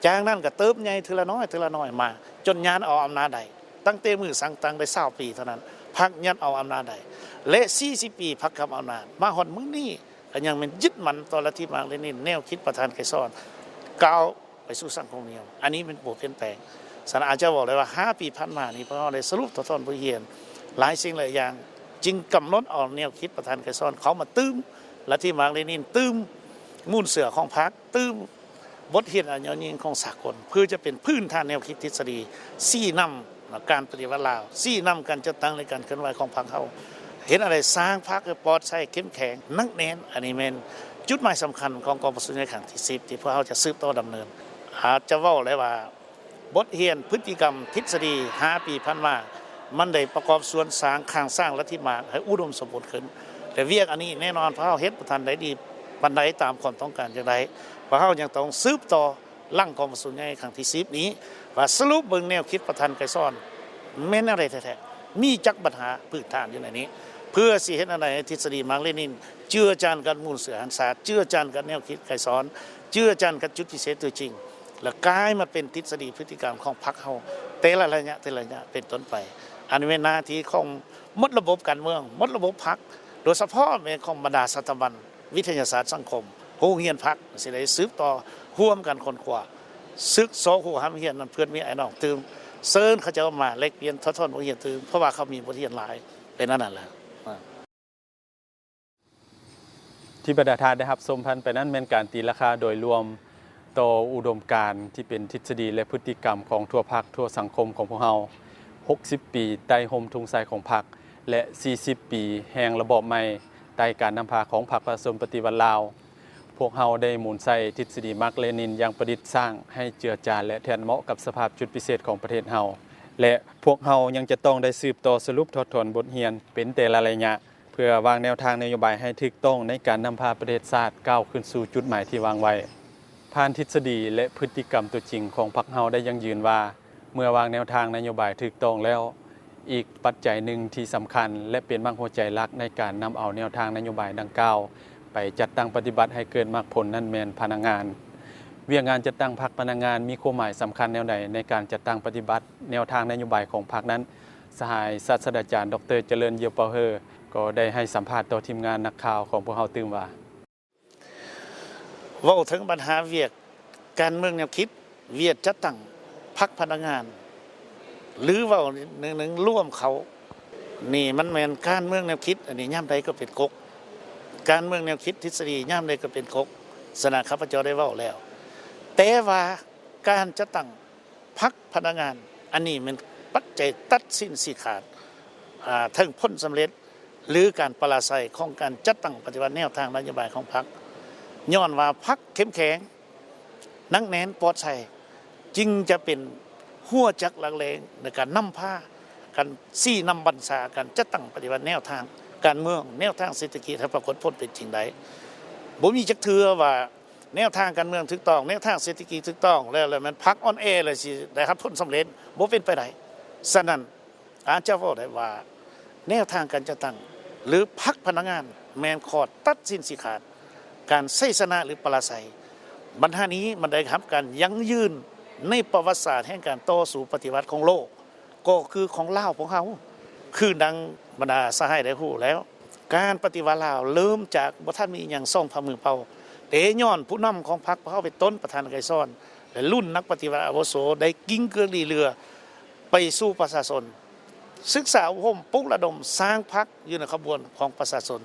ຈາກນັ້ນກໍເຕີບໃຫຍ່ເທື່ອລະນ້ອຍເທື່ອລະນ້ອຍມາ ຈົນຍາດເອົາອຳນາດໄດ້. ຕັ້ງແຕ່ມື້ສ້າງຕັ້ງໄດ້ຊາວປີເທົ່ານັ້ນ, ພັກຍາດເອົາອຳນາດໄດ້ ແລະ ສີ່ສິບປີພັກກຳອຳນາດ ມາຮອດມື້ນີ້ ກໍຍັງແມ່ນຍຶດໝັ້ນຕໍ່ລັດທິມາກເລນິນ, ແນວຄິດປະທານໄກສອນ ກ້າວ ໄປສູ່ສັງຄົມນິຍົມ. ອັນນີ້ແມ່ນບໍ່ປ່ຽນແປງ. ສະນັ້ນ ອາດຈະເວົ້າໄດ້ວ່າ ຫ້າປີຜ່ານມານີ້ ພວກເຮົາໄດ້ສະຫຼຸບຖອດຖອນບົດຮຽນຫຼາຍສິ່ງຫຼາຍຢ່າງ, ຈຶ່ງກຳນົດເອົາແນວຄິດປະທານໄກສອນເຂົ້າມາຕື່ມລັດທິມາກເລນິນ, ຕື່ມມູນເຊື້ອຂອງພັກ, ຕື່ມບົດຮຽນອັນຍອດຍິ່ງຂອງສາກົນ, ເພື່ອຈະເປັນພື້ນຖານແນວຄິດທິດສະດີ ຊີ້ນຳ ການປະຕິວັດລາວ, ຊີ້ນຳການຈັດຕັ້ງ ແລະ ການເຄື່ອນໄຫວຂອງພັກເຮົາ. ເຮັດອັນໃດສ້າງພັກໃຫ້ປອດໃສ, ເຂັ້ມແຂງ, ໜັກແໜ້ນ. ອັນນີ້ແມ່ນຈຸດໝາຍສຳຄັນຂອງກອງປະຊຸມໃຫຍ່ຄັ້ງທີສິບ ທີ່ພວກເຮົາຈະສືບຕໍ່ດຳເນີນ. ອາດຈະເວົ້າໄດ້ວ່າ ບົດຮຽນພຶດຕິກຳທິດສະດີຫ້າປີຜ່ານມາ ມັນໄດ້ປະກອບສ່ວນສ້າງ, ສ້າງລັດທິມາກໃຫ້ອຸດົມສົມບູນຂຶ້ນ. ແລະ ວຽກອັນນີ້ແນ່ນອນພວກເຮົາເຮັດບໍ່ທັນໄດ້ດີປານໃດຕາມຄວາມຕ້ອງການຢາກໄດ້. ພວກເຮົາຍັງຕ້ອງສືບຕໍ່ ຫຼັງກອງປະຊຸມໃຫຍ່ຄັ້ງທີສິບນີ້ ວ່າສະຫຼຸບເບິ່ງແນວຄິດປະທານໄກສອນແມ່ນແນວໃດແທ້ໆ, ມີຈັກບັນຫາພື້ນຖານຢູ່ໃນນີ້, ເພື່ອຊິເຮັດແນວໃດໃຫ້ທິດສະດີມາກເລນິນເຈືອຈານກັບມູນເຊື້ອແຫ່ງຊາດ, ເຈືອຈານກັບແນວຄິດໄກສອນ, ເຈືອຈານກັບຈຸດພິເສດຕົວຈິງ ແລະ ກາຍມາເປັນທິດສະດີພຶດຕິກຳຂອງພັກເຮົາ ແຕ່ລະໄລຍະ ແຕ່ລະໄລຍະເປັນຕົ້ນໄປ. ອັນນີ້ແມ່ນໜ້າທີ່ຂອງໝົດລະບົບການເມືອງ, ໝົດລະບົບພັກ, ໂດຍສະເພາະແມ່ນຂອງບັນດາສະຖາບັນ ວິທະຍາສາດສັງຄົມ, ໂຮງຮຽນພັກ ຊິໄດ້ສືບຕໍ່ຮ່ວມກັນຄົ້ນຄວ້າ, ສຶກຊອກຮູ້ຮ່ຳຮຽນນຳເພື່ອນມິດອ້າຍນ້ອງຕື່ມ, ເຊີນເຂົາເຈົ້າມາແລກປ່ຽນຖອດຖອນບົດຮຽນຕື່ມ ເພາະວ່າເຂົາມີບົດຮຽນຫຼາຍ ເປັນອັນນັ້ນແຫຼະ. ທີ່ບັນດາທ່ານໄດ້ຮັບຊົມຜ່ານໄປນັ້ນແມ່ນການຕີລາຄາໂດຍລວມຕໍ່ອຸດົມການທີ່ເປັນທິດສະດີ ແລະ ພຶດຕິກຳຂອງທົ່ວພັກທົ່ວສັງຄົມຂອງພວກເຮົາ ຫົກສິບປີໃຕ້ຮົ່ມທຸງໄຊຂອງພັກ ແລະ ສີ່ສິບປີແຫ່ງລະບອບໃໝ່ໃຕ້ການນຳພາຂອງພັກປະຊາຊົນປະຕິວັດລາວ. ພວກເຮົາໄດ້ໝູນໃສ່ທິດສະດີມາກເລນິນຢ່າງປະດິດສ້າງໃຫ້ເຈືອຈານ ແລະ ແທດເໝາະກັບສະພາບຈຸດພິເສດຂອງປະເທດເຮົາ ແລະ ພວກເຮົາຍັງຈະຕ້ອງໄດ້ສືບຕໍ່ສະຫຼຸບຖອດຖອນບົດຮຽນເປັນແຕ່ລະໄລຍະ ເພື່ອວາງແນວທາງນະໂຍບາຍໃຫ້ຖືກຕ້ອງໃນການນຳພາປະເທດຊາດກ້າວຂຶ້ນສູ່ຈຸດໝາຍທີ່ວາງໄວ້. ຜ່ານທິດສະດີ ແລະ ພຶດຕິກຳຕົວຈິງຂອງພັກເຮົາໄດ້ຢັ້ງຢືນວ່າ ເມື່ອວາງແນວທາງນະໂຍບາຍຖືກຕ້ອງແລ້ວ, ອີກປັດໄຈໜຶ່ງທີ່ສຳຄັນ ແລະ ເປັນໝາກຫົວໃຈຫຼັກໃນການນຳເອົາແນວທາງນະໂຍບາຍດັ່ງກ່າວໄປຈັດຕັ້ງປະຕິບັດໃຫ້ເກີດໝາກຜົນນັ້ນແມ່ນພະນັກງານ. ວຽກງານຈັດຕັ້ງພັກພະນັກງານມີຄວາມໝາຍສຳຄັນແນວໃດໃນການຈັດຕັ້ງປະຕິບັດແນວທາງນະໂຍບາຍຂອງພັກນັ້ນ, ສະຫາຍສາດສະດາຈານ ດອກເຕີ ຈະເລີນ ຢຽວເປົາເຮີ ກໍໄດ້ໃຫ້ສຳພາດຕໍ່ທີມງານນັກຂ່າວຂອງພວກເຮົາຕື່ມວ່າ ເວົ້າເຖິງບັນຫາວຽກການເມືອງແນວຄິດ, ວຽກຈັດຕັ້ງພັກພະນັກງານ ຫຼື ເວົ້າໜຶ່ງໆລວມເຂົ້ານີ້ ມັນແມ່ນການເມືອງແນວຄິດ ອັນນີ້ຍາມໃດກໍເປັນກົກ, ການເມືອງແນວຄິດທິດສະດີຍາມໃດກໍເປັນກົກ. ສະນັ້ນ ຂ້າພະເຈົ້າໄດ້ເວົ້າແລ້ວ, ແຕ່ວ່າການຈັດຕັ້ງ ພັກພະນັກງານ ອັນນີ້ແມ່ນປັດໄຈຕັດສິນຊີ້ຂາດ ອາ ເຖິງຜົນສຳເລັດ ຫຼື ການປະລາໄຊຂອງການຈັດຕັ້ງປະຕິບັດແນວທາງນະໂຍບາຍຂອງພັກ. ຍ້ອນວ່າພັກເຂັ້ມແຂງ, ໜັກແໜ້ນ, ປອດໃສ ຈຶ່ງຈະເປັນຫົວຈັກຫຼັກແຫຼ່ງໃນການນຳພາ, ການຊີ້ນຳບັນຊາ, ການຈັດຕັ້ງປະຕິບັດແນວທາງການເມືອງ, ແນວທາງເສດຖະກິດໃຫ້ປາກົດຜົນເປັນຈິງໄດ້. ບໍ່ມີຈັກເທື່ອວ່າ ແນວທາງການເມືອງຖືກຕ້ອງ, ແນວທາງເສດຖະກິດຖືກຕ້ອງ ແລ້ວ ແລ້ວແມ່ນພັກອ່ອນແອ ແລ້ວຊິໄດ້ຮັບຜົນສຳເລັດ, ບໍ່ເປັນໄປໄດ້. ສະນັ້ນ ອາດຈະເວົ້າໄດ້ວ່າ ແນວທາງການຈັດຕັ້ງ ຫຼື ພັກພະນັກງານ ແມ່ນຂໍ້ຕັດສິນຊີ້ຂາດການໄຊຊະນະ ຫຼື ປະລາໄຊ. ບັນຫານີ້ມັນໄດ້ຮັບການຢັ້ງຢືນໃນປະຫວັດສາດແຫ່ງການຕໍ່ສູ້ປະຕິວັດຂອງໂລກ ກໍຄືຂອງລາວພວກເຮົາ. ຄືດັ່ງບັນດາສະຫາຍໄດ້ຮູ້ແລ້ວ, ການປະຕິວັດລາວເລີ່ມຈາກບໍ່ທັນມີຫຍັງ ສອງຝ່າມືເປົ່າ, ແຕ່ຍ້ອນຜູ້ນຳຂອງພັກພວກເຮົາເປັນຕົ້ນ ປະທານໄກສອນ ແລະ ລຸ້ນນັກປະຕິວັດອາວຸໂສໄດ້ກິ້ງເກືອກລີເຫຼືອໄປສູ່ປະຊາຊົນ, ສຶກສາອົບຮົມ, ປຸກລະດົມ, ສ້າງພັກຢູ່ໃນຂະບວນຂອງປະຊາຊົນ,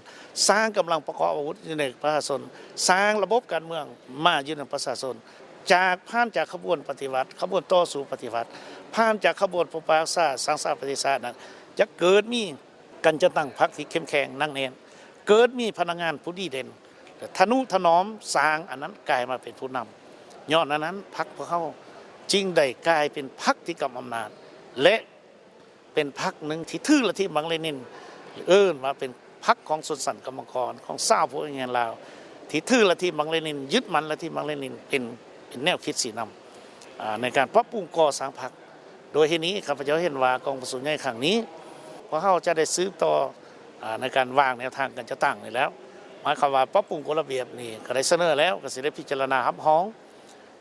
ສ້າງກຳລັງປະກອບອາວຸດຢູ່ໃນປະຊາຊົນ, ສ້າງລະບົບການເມືອງມາຢູ່ນຳປະຊາຊົນ. ຈາກ ຜ່ານຈາກຂະບວນປະຕິວັດ, ຂະບວນຕໍ່ສູ້ປະຕິວັດ, ຜ່ານຈາກຂະບວນປົກປັກຮັກສາ ສ້າງສາປະເທດຊາດນັ້ນ ຈະເກີດມີການຈັດຕັ້ງພັກທີ່ເຂັ້ມແຂງໜັກແໜ້ນ, ເກີດມີພະນັກງານຜູ້ດີເດັ່ນ ແລະ ທະນຸຖະໜອມສ້າງອັນນັ້ນກາຍມາເປັນຜູ້ນຳ. ຍ້ອນອັນນັ້ນ ພັກພວກເຮົາຈຶ່ງໄດ້ກາຍເປັນພັກທີ່ກຳອຳນາດ ແລະ ເປັນພັກໜຶ່ງທີ່ຖືລັດທິມາກເລນິນ, ເອີ້ນວ່າເປັນພັກຂອງຊົນຊັ້ນກຳມະກອນ ຂອງຊາວຜູ້ຮຽນງານລາວ ທີ່ຖືລັດທິມາກເລນິນ, ຍຶດໝັ້ນລັດທິມາກເລນິນເປັນ ເປັນແນວຄິດຊີ້ນຳ ອາ ໃນການປັບປຸງກໍ່ສ້າງພັກ. ໂດຍເຫດນີ້ ຂ້າພະເຈົ້າເຫັນວ່າກອງປະຊຸມໃຫຍ່ຄັ້ງນີ້ ພວກເຮົາຈະໄດ້ສືບຕໍ່ ອາ ໃນການວາງແນວທາງການຈັດຕັ້ງນີ້ແລ້ວ. ໝາຍຄວາມວ່າປັບປຸງກົດລະບຽບນີ້ກໍໄດ້ສະເໜີແລ້ວ, ກໍຊິໄດ້ພິຈາລະນາຮັບຮອງ.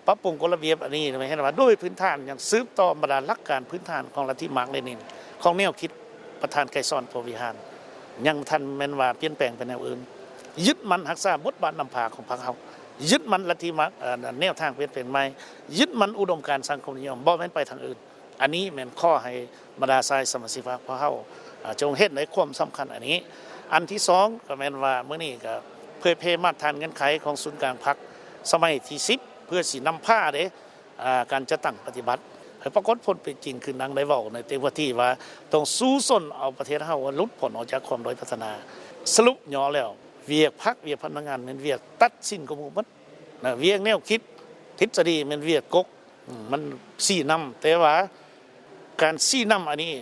ປັບປຸງກົດລະບຽບອັນນີ້ ແມ່ນເຫັນວ່າໂດຍພື້ນຖານຍັງສືບຕໍ່ບັນດາຫຼັກການພື້ນຖານຂອງລັດທິມາກເລນິນ ຂອງແນວຄິດປະທານໄກສອນ ພົມວິຫານ ຍັງບໍ່ທັນແມ່ນວ່າປ່ຽນແປງໄປແນວອື່ນ. ຍຶດໝັ້ນຮັກສາບົດບາດນຳພາຂອງພັກເຮົາ, ຍຶດໝັ້ນລັດທິມາກ ເອີ ແນວທາງປ່ຽນແປງໃໝ່, ຍຶດໝັ້ນອຸດົມການສັງຄົມນິຍົມ, ບໍ່ແມ່ນໄປທາງອື່ນ. ອັນນີ້ແມ່ນຂໍໃຫ້ບັນດາຊາຍສະມາຊິກພັກພວກເຮົາ ອາ ຈົ່ງເຫັນໃນຄວາມສຳຄັນອັນນີ້. ອັນທີສອງ ກໍແມ່ນວ່າມື້ນີ້ກໍເຜີຍແຜ່ມາດຖານເງື່ອນໄຂຂອງສູນກາງພັກສະໄໝທີສິບ ເພື່ອຊິນຳພາເດ້ ອາ ການຈັດຕັ້ງປະຕິບັດໃຫ້ປາກົດຜົນເປັນຈິງ ຄືດັ່ງໄດ້ເວົ້າໃນແຕ່ຫົວທີວ່າ ຕ້ອງສູ້ຊົນເອົາປະເທດເຮົາໃຫ້ຫຼຸດພົ້ນອອກຈາກຄວາມດ້ອຍພັດທະນາ. ສະຫຼຸບຫຍໍ້ແລ້ວ ວຽກພັກ ວຽກພະນັກງານ ແມ່ນວຽກຕັດສິນກວ່າໝູ່ໝົດນະ, ວຽກແນວຄິດທິດສະດີແມ່ນວຽກກົກ ອືມ ມັນຊີ້ນຳ, ແຕ່ວ່າການຊີ້ນຳອັນນີ້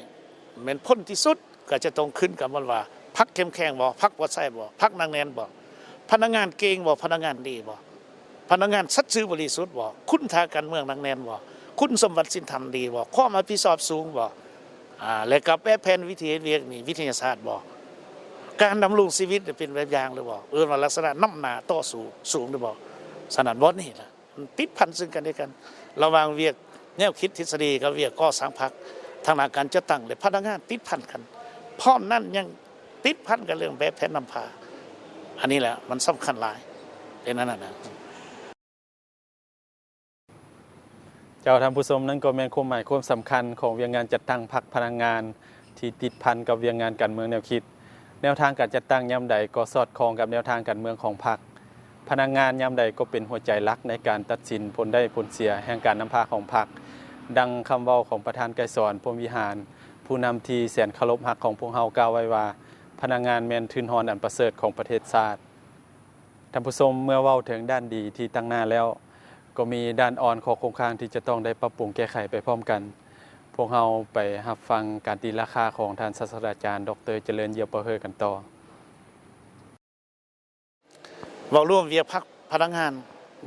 ແມ່ນຜົນທີ່ສຸດກໍຈະຕ້ອງຂຶ້ນກັບມັນວ່າ ພັກເຂັ້ມແຂງບໍ່, ພັກປອດໃສບໍ່, ພັກໜັກແໜ້ນບໍ່, ພະນັກງານເກັ່ງບໍ່, ພະນັກງານດີບໍ່, ພະນັກງານສັດຊື່ບໍລິສຸດບໍ່, ຄຸນຄ່າການເມືອງໜັກແໜ້ນບໍ່, ຄຸນສົມບັດສິນທຳດີບໍ່, ຄວາມຮັບຜິດຊອບສູງບໍ່, ອາ ແລະ ກັບແບບແຜນວິທີເຮັດວຽກນີ້ວິທະຍາສາດບໍ່, ການດຳລົງຊີວິດເປັນແບບຢ່າງຫຼືບໍ່, ເອີ້ນວ່າລັກສະນະນຳໜ້າຕໍ່ສູ້ສູງຫຼືບໍ່. ສະນັ້ນ ບ່ອນນີ້ລະ ມັນຕິດພັນຊຶ່ງກັນແລະກັນ ລະຫວ່າງວຽກແນວຄິດທິດສະດີກັບວຽກກໍ່ສ້າງພັກ, ທາງດ້ານການຈັດຕັ້ງ ແລະ ພະນັກງານຕິດພັນກັນ. ພ້ອມນັ້ນຍັງຕິດພັນກັນເລື່ອງແບບແຜນນຳພາ. ອັນນີ້ແຫຼະມັນສຳຄັນຫຼາຍ ເປັນອັນນັ້ນນະ. ເຈົ້າ ທ່ານຜູ້ຊົມ, ນັ້ນກໍແມ່ນຄວາມໝາຍຄວາມສຳຄັນຂອງວຽກງານຈັດຕັ້ງພັກພະນັກງານ ທີ່ຕິດພັນກັບວຽກງານການເມືອງແນວຄິດ. ແນວທາງການຈັດຕັ້ງຍາມໃດກໍສອດຄ່ອງກັບແນວທາງການເມືອງຂອງພັກ. ພະນັກງານຍາມໃດກໍເປັນຫົວໃຈຫຼັກໃນການຕັດສິນຜົນໄດ້ຜົນເສຍແຫ່ງການນຳພາຂອງພັກ. ດັ່ງຄຳເວົ້າຂອງປະທານໄກສອນ ພົມວິຫານ, ຜູ້ນຳທີ່ແສນເຄົາລົບຮັກຂອງພວກເຮົາ ກ່າວໄວ້ວ່າ, ພະນັກງານແມ່ນທຶນຮອນອັນປະເສີດຂອງປະເທດຊາດ. ທ່ານຜູ້ຊົມ, ເມື່ອເວົ້າເຖິງດ້ານດີທີ່ຕັ້ງໜ້າແລ້ວ, ກໍມີດ້ານອ່ອນຂໍ້ຄົງຄ້າງທີ່ຈະຕ້ອງໄດ້ປັບປຸງແກ້ໄຂໄປພ້ອມກັນ. ພວກເຮົາໄປຮັບຟັງການຕີລາຄາຂອງທ່ານສາດສະດາຈານ ດອກເຕີ ຈະເລີນ ຢ້ຽວປະເຮີກັນຕໍ່. ເວົ້າລວມວຽກພັກພະນັກງານ,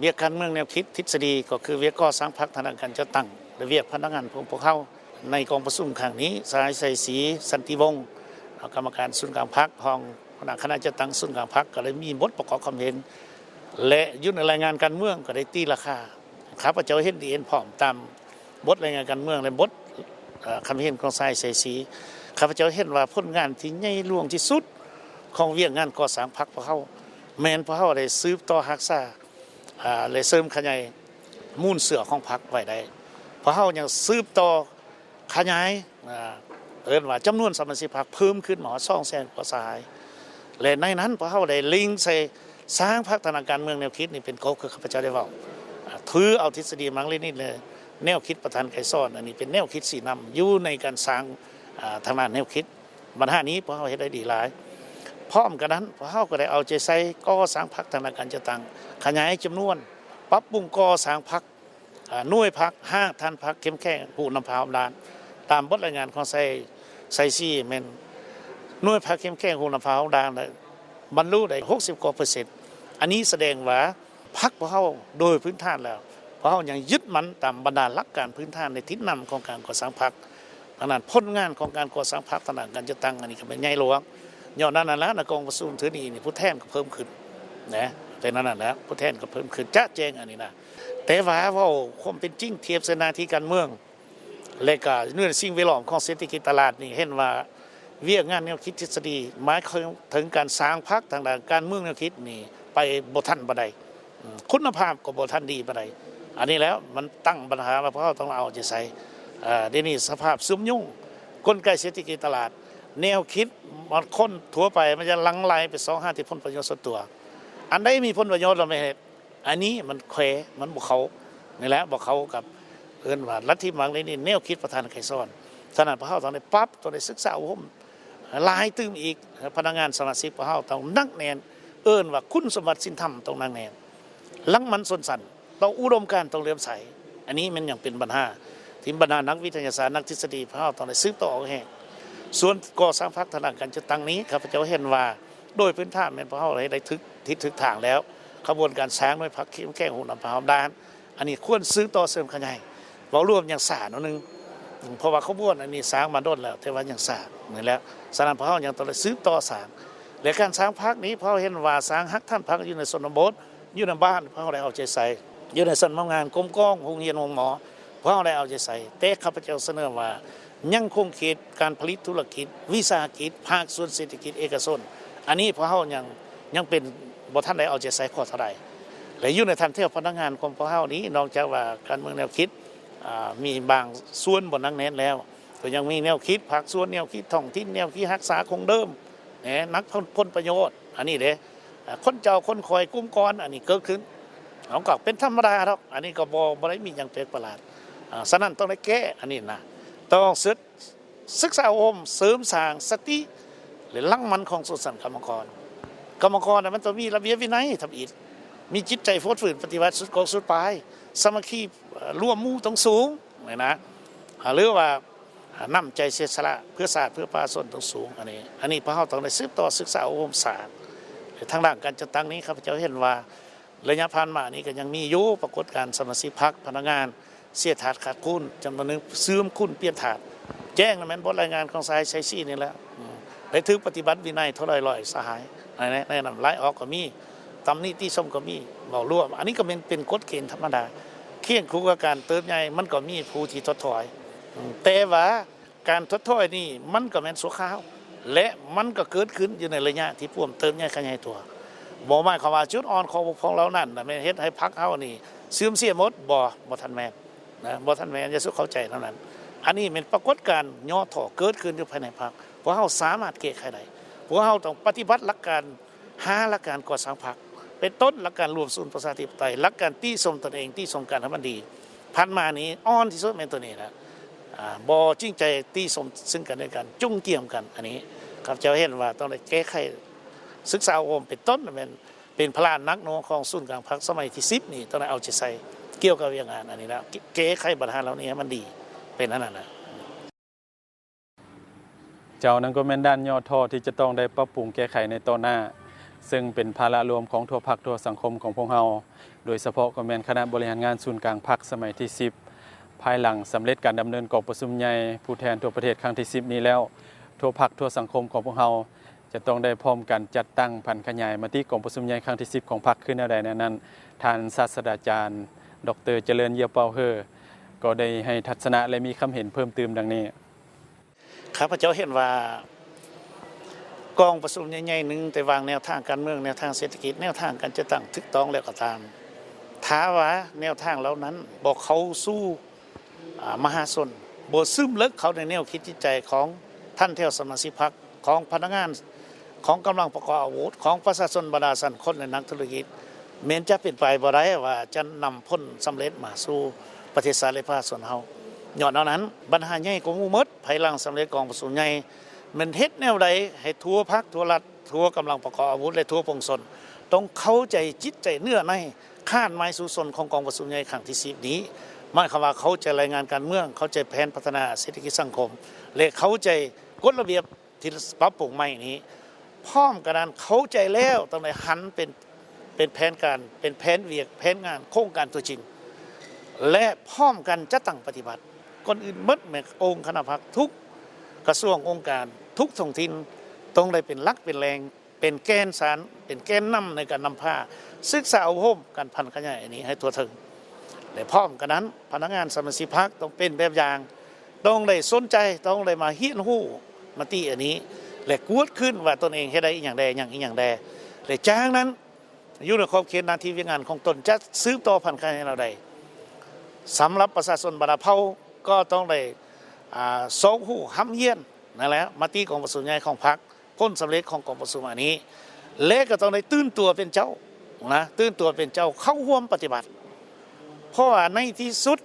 ວຽກການເມືອງແນວຄິດທິດສະດີ ກໍຄືວຽກກໍ່ສ້າງພັກ, ທາງດ້ານການຈັດຕັ້ງ ແລະ ວຽກພະນັກງານຂອງພວກເຮົາ. ໃນກອງປະຊຸມຄັ້ງນີ້, ສະຫາຍ ໄຊສີ ສັນຕິວົງ ກຳມະການສູນກາງພັກ, ຮອງຫົວໜ້າຄະນະຈັດຕັ້ງສູນກາງພັກ ກໍໄດ້ມີບົດປະກອບຄຳເຫັນ ແລະ ຢູ່ໃນລາຍງານການເມືອງກໍໄດ້ຕີລາຄາ. ຂ້າພະເຈົ້າເຫັນດີເຫັນພ້ອມຕາມບົດລາຍງານການເມືອງ ແລະ ບົດ, ເອີ, ຄຳເຫັນຂອງສະຫາຍ ໄຊສີ. ຂ້າພະເຈົ້າເຫັນວ່າຜົນງານທີ່ໃຫຍ່ຫຼວງທີ່ສຸດຂອງວຽກງານກໍ່ສ້າງພັກພວກເຮົາ ແມ່ນພວກເຮົາໄດ້ສືບຕໍ່ຮັກສາ ອ່າ ແລະ ເສີມຂະຫຍາຍມູນເຊື້ອຂອງພັກໄວ້ໄດ້. ພວກເຮົາຍັງສືບຕໍ່ຂະຫຍາຍ, ອ່າ ເອີ້ນວ່າຈຳນວນສະມາຊິກພັກເພີ່ມຂຶ້ນມາຮອດສອງແສນກວ່າສະຫາຍ ແລະ ໃນນັ້ນພວກເຮົາໄດ້ເລັງໃສ່ສ້າງພັກທາງດ້ານການເມືອງແນວຄິດນີ້ເປັນເກົາ ຄືຂ້າພະເຈົ້າໄດ້ເວົ້າ. ອ່າ ຖືເອົາທິດສະດີມາກເລນິນ ແລະ ແນວຄິດປະທານໄກສອນ, ອັນນີ້ເປັນແນວຄິດຊີ້ນຳຢູ່ໃນການສ້າງ, ອ່າ, ທາງດ້ານແນວຄິດ. ບັນຫານີ້ພວກເຮົາເຮັດໄດ້ດີຫຼາຍ. ພ້ອມກັນນັ້ນ, ພວກເຮົາກໍໄດ້ເອົາໃຈໃສ່ກໍ່ສ້າງພັກທາງດ້ານການຈັດຕັ້ງ, ຂະຫຍາຍຈຳນວນ, ປັບປຸງກໍ່ສ້າງພັກ, ອາ, ໜ່ວຍພັກ, ຮາກຖານພັກເຂັ້ມແຂງ, ຜູ້ນຳພາຮອບດ້ານ. ຕາມບົດລາຍງານຂອງໄຊ, ໄຊສີແມ່ນໜ່ວຍພັກເຂັ້ມແຂງ, ຜູ້ນຳພາຮອບດ້ານ ບັນລຸໄດ້ຫົກສິບກວ່າເປີເຊັນ. ອັນນີ້ສະແດງວ່າ ພັກພວກເຮົາໂດຍພື້ນຖານແລ້ວ, ພວກເຮົາຍັງຍຶດໝັ້ນຕາມບັນດາຫຼັກການພື້ນຖານໃນທິດນຳຂອງການກໍ່ສ້າງພັກ. ດັ່ງນັ້ນ, ຜົນງານຂອງການກໍ່ສ້າງພັກທາງດ້ານການຈັດຕັ້ງອັນນີ້ກໍແມ່ນໃຫຍ່ຫຼວງ. ຍ້ອນນັ້ນນະ, ໃນກອງປະຊຸມເທື່ອນີ້ນີ້, ຜູ້ແທນກໍເພີ່ມຂຶ້ນນະ, ເປັນອັນນັ້ນແຫຼະ, ຜູ້ແທນກໍເພີ່ມຂຶ້ນ ຈະແຈ້ງອັນນີ້ນະ. ແຕ່ວ່າເວົ້າຄວາມເປັນຈິງ, ທຽບໃສ່ໜ້າທີ່ການເມືອງ ແລະ ກະຢູ່ໃນສິ່ງແວດລ້ອມຂອງເສດຖະກິດຕະຫຼາດນີ້ ເຫັນວ່າວຽກງານແນວຄິດທິດສະດີ ໝາຍເຖິງການສ້າງພັກທາງດ້ານການເມືອງແນວຄິດນີ້ ໄປບໍ່ທັນປານໃດ, ຄຸນນະພາບກໍບໍ່ທັນດີປານໃດ. ອັນນີ້ແຫຼະ ມັນຕັ້ງບັນຫາວ່າພວກເຮົາຕ້ອງເອົາໃຈໃສ່. ເອີ ດຽວນີ້ສະພາບຊຸມຍຸງ, ກົນໄກເສດຖະກິດຕະຫຼາດ, ແນວຄິດຂອງຄົນທົ່ວໄປ ມັນຈະຫຼັ່ງໄຫຼໄປຊອກຫາແຕ່ຜົນປະໂຫຍດສ່ວນຕົວ. ອັນໃດມີຜົນປະໂຫຍດ ລະແມ່ນເຮັດ. ອັນນີ້ມັນແຂວ ມັນບໍ່ເຂົ້າ, ນີ້ແຫຼະ ບໍ່ເຂົ້າກັບ ເອີ້ນວ່າລັດທິມາກເລນິນ, ແນວຄິດປະທານໄກສອນ. ສະນັ້ນ ພວກເຮົາຕ້ອງໄດ້ປັບ, ຕ້ອງໄດ້ສຶກສາອົບຮົມຫຼາຍຕື່ມອີກ. ພະນັກງານສະມາຊິກພວກເຮົາຕ້ອງໜັກແໜ້ນ, ເອີ້ນວ່າຄຸນສົມບັດສິນທຳຕ້ອງໜັກແໜ້ນ, ຫຼັງໝັ້ນຊົນຊັ້ນ, ຕໍ່ອຸດົມການຕ້ອງເຫຼື້ອມໃສ. ອັນນີ້ມັນຍັງເປັນບັນຫາທີ່ບັນດານັກວິທະຍາສາດ, ນັກທິດສະດີພວກເຮົາຕ້ອງໄດ້ສືບຕໍ່ອອກແຮງ. ສ່ວນກໍ່ສ້າງພັກທາງດ້ານການຈັດຕັ້ງນີ້, ຂ້າພະເຈົ້າເຫັນວ່າ ໂດຍພື້ນຖານແມ່ນພວກເຮົາໄດ້ຖືກທິດຖືກທາງແລ້ວ. ຂະບວນການສ້າງໜ່ວຍພັກເຂັ້ມແຂງ, ຜູ້ນຳພາຮອບດ້ານ, ອັນນີ້ຄວນສືບຕໍ່ເສີມຂະຫຍາຍ. ເວົ້າລວມຍັງຊ້າໜ້ອຍໜຶ່ງ, ເພາະວ່າຂະບວນອັນນີ້ສ້າງມາດົນແລ້ວ, ແຕ່ວ່າຍັງຊ້ານີ້ແຫຼະ. ສະນັ້ນ ພວກເຮົາຍັງຕ້ອງໄດ້ສືບຕໍ່ສ້າງ. ແລະ ການສ້າງພັກນີ້ ພວກເຮົາເຫັນວ່າສ້າງຮາກຖານພັກຢູ່ໃນຊົນນະບົດ, ຢູ່ໃນບ້ານ ພວກເຮົາໄດ້ເອົາໃຈໃສ່, ຢູ່ໃນຊັ້ນບຳນານ, ກົມກອງ, ໂຮງຮຽນ, ໂຮງໝໍ, ພວກເຮົາໄດ້ເອົາໃຈໃສ່. ແຕ່ຂ້າພະເຈົ້າສະເໜີວ່າ ຍັງຂົງເຂດການຜະລິດທຸລະກິດ, ວິສາຫະກິດ, ພາກສ່ວນເສດຖະກິດເອກະຊົນ, ອັນນີ້ພວກເຮົາຍັງ, ຍັງເປັນບໍ່ທັນໄດ້ເອົາໃຈໃສ່ພໍເທົ່າໃດ. ແລະ ຢູ່ໃນຖັນແຖວພະນັກງານຂອງພວກເຮົານີ້, ນອກຈາກວ່າການເມືອງແນວຄິດ, ອາ, ມີບາງສ່ວນບໍ່ໜັກແໜ້ນແລ້ວ, ກໍຍັງມີແນວຄິດພາກສ່ວນ, ແນວຄິດທ້ອງຖິ່ນ, ແນວຄິດຮັກສາຄົງເດີມ, ແນ, ນັກຜົນປະໂຫຍດ, ອັນນີ້ເດ້. ອາ, ຄົນເຈົ້າຄົນຂ້ອຍກຸ່ມກ່ອນ, ອັນນີ້ເກີດຂຶ້ນ, ເຮົາກໍເປັນທຳມະດາດອກ, ອັນນີ້ກໍບໍ່, ບໍ່ໄດ້ມີຫຍັງແປກປະຫຼາດ. ອາ, ສະນັ້ນຕ້ອງໄດ້ແກ້ອັນນີ້ນະ, ຕ້ອງສຶກ, ສຶກສາອົບຮົມ, ເສີມສ້າງສະຕິ ແລະ ຫຼັງໝັ້ນຂອງຊົນຊັ້ນກຳມະກອນ. ກຳມະກອນນະ ມັນຕ້ອງມີລະບຽບວິໄນທຳອິດ, ມີຈິດໃຈຟົດຟື້ນປະຕິວັດສຸດຂອບສຸດປາຍ, ສາມັກຄີ, ເອີ, ລວມໝູ່ຕ້ອງສູງ, ນີ້ນະ, ອາ, ຫຼືວ່າ, ອາ, ນ້ຳໃຈເສຍສະຫຼະເພື່ອຊາດເພື່ອປະຊາຊົນຕ້ອງສູງ. ອັນນີ້, ອັນນີ້ພວກເຮົາຕ້ອງໄດ້ສືບຕໍ່ສຶກສາອົບຮົມສ້າງ. ແລະ ທາງດ້ານການຈັດຕັ້ງນີ້ ຂ້າພະເຈົ້າເຫັນວ່າ ໄລຍະຜ່ານມານີ້ກໍຍັງມີຢູ່ ປາກົດການສະມາຊິກພັກ, ພະນັກງານ ເສຍທາດຂາດຄູນ, ຈຳນວນໜຶ່ງເສື່ອມຄູນປ່ຽນທາດ. ແຈ້ງນະແມ່ນບົດລາຍງານຂອງສະຫາຍໄຊສີນີ້ແຫຼະ, ໄດ້ຖືກປະຕິບັດວິໄນເທົ່າໃດຮ້ອຍສະຫາຍ. ໃນ, ໃນ, ໃນນັ້ນລາຍອອກກໍມີ, ຕຳໜິຕິຊົມກໍມີ, ເວົ້າລວມ. ອັນນີ້ກໍແມ່ນເປັນກົດເກນທຳມະດາ. ຄຽງຄູ່ກັບການເຕີບໃຫຍ່ ມັນກໍມີຜູ້ທີ່ຖອດຖອຍ. ແຕ່ວ່າ ການຖອດຖອຍນີ້ມັນກໍແມ່ນຊົ່ວຄາວ ແລະ ມັນກໍເກີດຂຶ້ນຢູ່ໃນໄລຍະທີ່ພວມເຕີບໃຫຍ່ຂະຫຍາຍຕົວ. ບໍ່ໝາຍຄວາມວ່າຈຸດອ່ອນຂໍ້ບົກຜ່ອງເຫຼົ່ານັ້ນນະແມ່ນເຮັດໃຫ້ພັກເຮົານີ້ເສື່ອມເສຍໝົດ, ບໍ່, ບໍ່ທັນແມ່ນ ບໍ່ທັນແມ່ນ ຢ່າສຸເຂົ້າໃຈເທົ່ານັ້ນ. ອັນນີ້ແມ່ນປາກົດການຫຍໍ້ທໍ້ເກີດຂຶ້ນຢູ່ພາຍໃນພັກ. ພວກເຮົາສາມາດແກ້ໄຂໄດ້. ພວກເຮົາຕ້ອງປະຕິບັດຫຼັກການ ຫ້າຫຼັກການກໍ່ສ້າງພັກ ເປັນຕົ້ນຫຼັກການລວມສູນປະຊາທິປະໄຕ, ຫຼັກການຕິຊົມຕົນເອງ, ຕິຊົມກັນໃຫ້ມັນດີ. ຜ່ານມານີ້ອ່ອນທີ່ສຸດແມ່ນຕົວນີ້ລະ. ອາ ບໍ່ຈິງໃຈຕິຊົມເຊິ່ງກັນແລະກັນ, ຈຸ້ມກຽມກັນ. ອັນນີ້ຂ້າພະເຈົ້າເຫັນວ່າຕ້ອງໄດ້ແກ້ໄຂ, ສຶກສາອົບຮົມ ເປັນຕົ້ນແມ່ນ ເປັນພາລະໜັກໜ່ວງຂອງສູນກາງພັກສະໄໝທີສິບນີ້ ຕ້ອງໄດ້ເອົາໃຈໃສ່ກ່ຽວກັບວຽກງານອັນນີ້ແລ້ວ ແກ້ໄຂບັນຫາເຫຼົ່ານີ້ໃຫ້ມັນດີ ເປັນອັນນັ້ນນະ. ເຈົ້າ ນັ້ນກໍແມ່ນດ້ານຫຍໍ້ທໍ້ທີ່ຈະຕ້ອງໄດ້ປັບປຸງແກ້ໄຂໃນຕໍ່ໜ້າ, ເຊິ່ງເປັນພາລະລວມຂອງທົ່ວພັກທົ່ວສັງຄົມຂອງພວກເຮົາ, ໂດຍສະເພາະກໍແມ່ນຄະນະບໍລິຫານງານສູນກາງພັກສະໄໝທີສິບ. ພາຍຫຼັງສຳເລັດການດຳເນີນກອງປະຊຸມໃຫຍ່ຜູ້ແທນທົ່ວປະເທດຄັ້ງທີສິບນີ້ແລ້ວ, ທົ່ວພັກທົ່ວສັງຄົມຂອງພວກເຮົາ ຈະຕ້ອງໄດ້ພ້ອມກັນຈັດຕັ້ງຜັນຂະຫຍາຍມະຕິກອງປະຊຸມໃຫຍ່ຄັ້ງທີສິບຂອງພັກຄືແນວໃດແນວນັ້ນ, ທ່ານສາດສະດາຈານ ດອກເຕີ ຈະເລີນ ເຢ້ຽວເປົ່າເຮີ ກໍໄດ້ໃຫ້ທັດສະນະ ແລະ ມີຄຳເຫັນເພີ່ມຕື່ມດັ່ງນີ້. ຂ້າພະເຈົ້າເຫັນວ່າ ກອງປະຊຸມໃຫຍ່ໆໜຶ່ງ ແຕ່ວາງແນວທາງການເມືອງ, ແນວທາງເສດຖະກິດ, ແນວທາງການຈັດຕັ້ງຖືກຕ້ອງແລ້ວກໍຕາມ, ຖ້າວ່າແນວທາງເຫຼົ່ານັ້ນບໍ່ເຂົ້າສູ່ ອາ ມະຫາຊົນ ບໍ່ຊຶມເລິກເຂົ້າໃນແນວຄິດຈິດໃຈຂອງທ່ານແຖວສະມາຊິກພັກ, ຂອງພະນັກງານ, ຂອງກຳລັງປະກອບອາວຸດ, ຂອງປະຊາຊົນບັນດາຊັ້ນຄົນ ແລະ ນັກທຸລະກິດ, ແມ່ນຈະເປັນໄປບໍ່ໄດ້ວ່າຈະນຳຜົນສຳເລັດມາສູ່ປະເທດຊາດ ແລະ ປະຊາຊົນເຮົາ. ຍ້ອນແນວນັ້ນ, ບັນຫາໃຫຍ່ກວ່າໝູ່ໝົດ ພາຍຫຼັງສຳເລັດກອງປະຊຸມໃຫຍ່ ແມ່ນເຮັດແນວໃດໃຫ້ທົ່ວພັກ, ທົ່ວລັດ, ທົ່ວກຳລັງປະກອບອາວຸດ ແລະ ທົ່ວປວງຊົນ ຕ້ອງເຂົ້າໃຈຈິດໃຈເນື້ອໃນ ຄາດໝາຍສູ້ຊົນຂອງກອງປະຊຸມໃຫຍ່ຄັ້ງທີສິບນີ້, ໝາຍຄວາມວ່າເຂົ້າໃຈລາຍງານການເມືອງ, ເຂົ້າໃຈແຜນພັດທະນາເສດຖະກິດສັງຄົມ ແລະ ເຂົ້າໃຈກົດລະບຽບທີ່ປັບປຸງໃໝ່ນີ້. ພ້ອມກັນນັ້ນ ເຂົ້າໃຈແລ້ວຕ້ອງໄດ້ຫັນເປັນ, ເປັນແຜນການ, ເປັນແຜນວຽກ, ແຜນງານ, ໂຄງການຕົວຈິງ ແລະ ພ້ອມກັນຈັດຕັ້ງປະຕິບັດ. ກ່ອນອື່ນໝົດແມ່ນອົງຄະນະພັກ ທຸກກະຊວງ, ອົງການ, ທຸກທ້ອງຖິ່ນ ຕ້ອງໄດ້ເປັນຫຼັກເປັນແຫຼ່ງ ເປັນແກນສານ, ເປັນແກນນຳໃນການນຳພາສຶກສາອົບຮົມການຜັນຂະຫຍາຍອັນນີ້ໃຫ້ທົ່ວເຖິງ ແລະ ພ້ອມກັນນັ້ນ ພະນັກງານສະມາຊິກພັກຕ້ອງເປັນແບບຢ່າງ, ຕ້ອງໄດ້ສົນໃຈ, ຕ້ອງໄດ້ມາຮຽນຮູ້ມະຕິອັນນີ້ ແລະ ກວດຄືນວ່າຕົນເອງເຮັດໄດ້ອີ່ຫຍັງແດ່, ຫຍັງອີ່ຫຍັງແດ່ ແລະ ຈາກນັ້ນ ຢູ່ໃນຂອບເຂດໜ້າທີ່ວຽກງານຂອງຕົນ ຈະສືບຕໍ່ຜັນຂະຫຍາຍແນວໃດ. ສຳລັບປະຊາຊົນບັນດາເຜົ່າ ກໍຕ້ອງໄດ້ ອາ ຊອກຮູ້ຮ່ຳຮຽນນັ້ນແຫຼະ ມະຕິກອງປະຊຸມໃຫຍ່ຂອງພັກ, ຜົນສຳເລັດຂອງກອງປະຊຸມອັນນີ້ ແລະ ກໍຕ້ອງໄດ້ຕື່ນຕົວເປັນເຈົ້ານະ, ຕື່ນຕົວເປັນເຈົ້າເຂົ້າຮ່ວມປະຕິບັດ. ເພາະວ່າໃນທີ່ສຸດ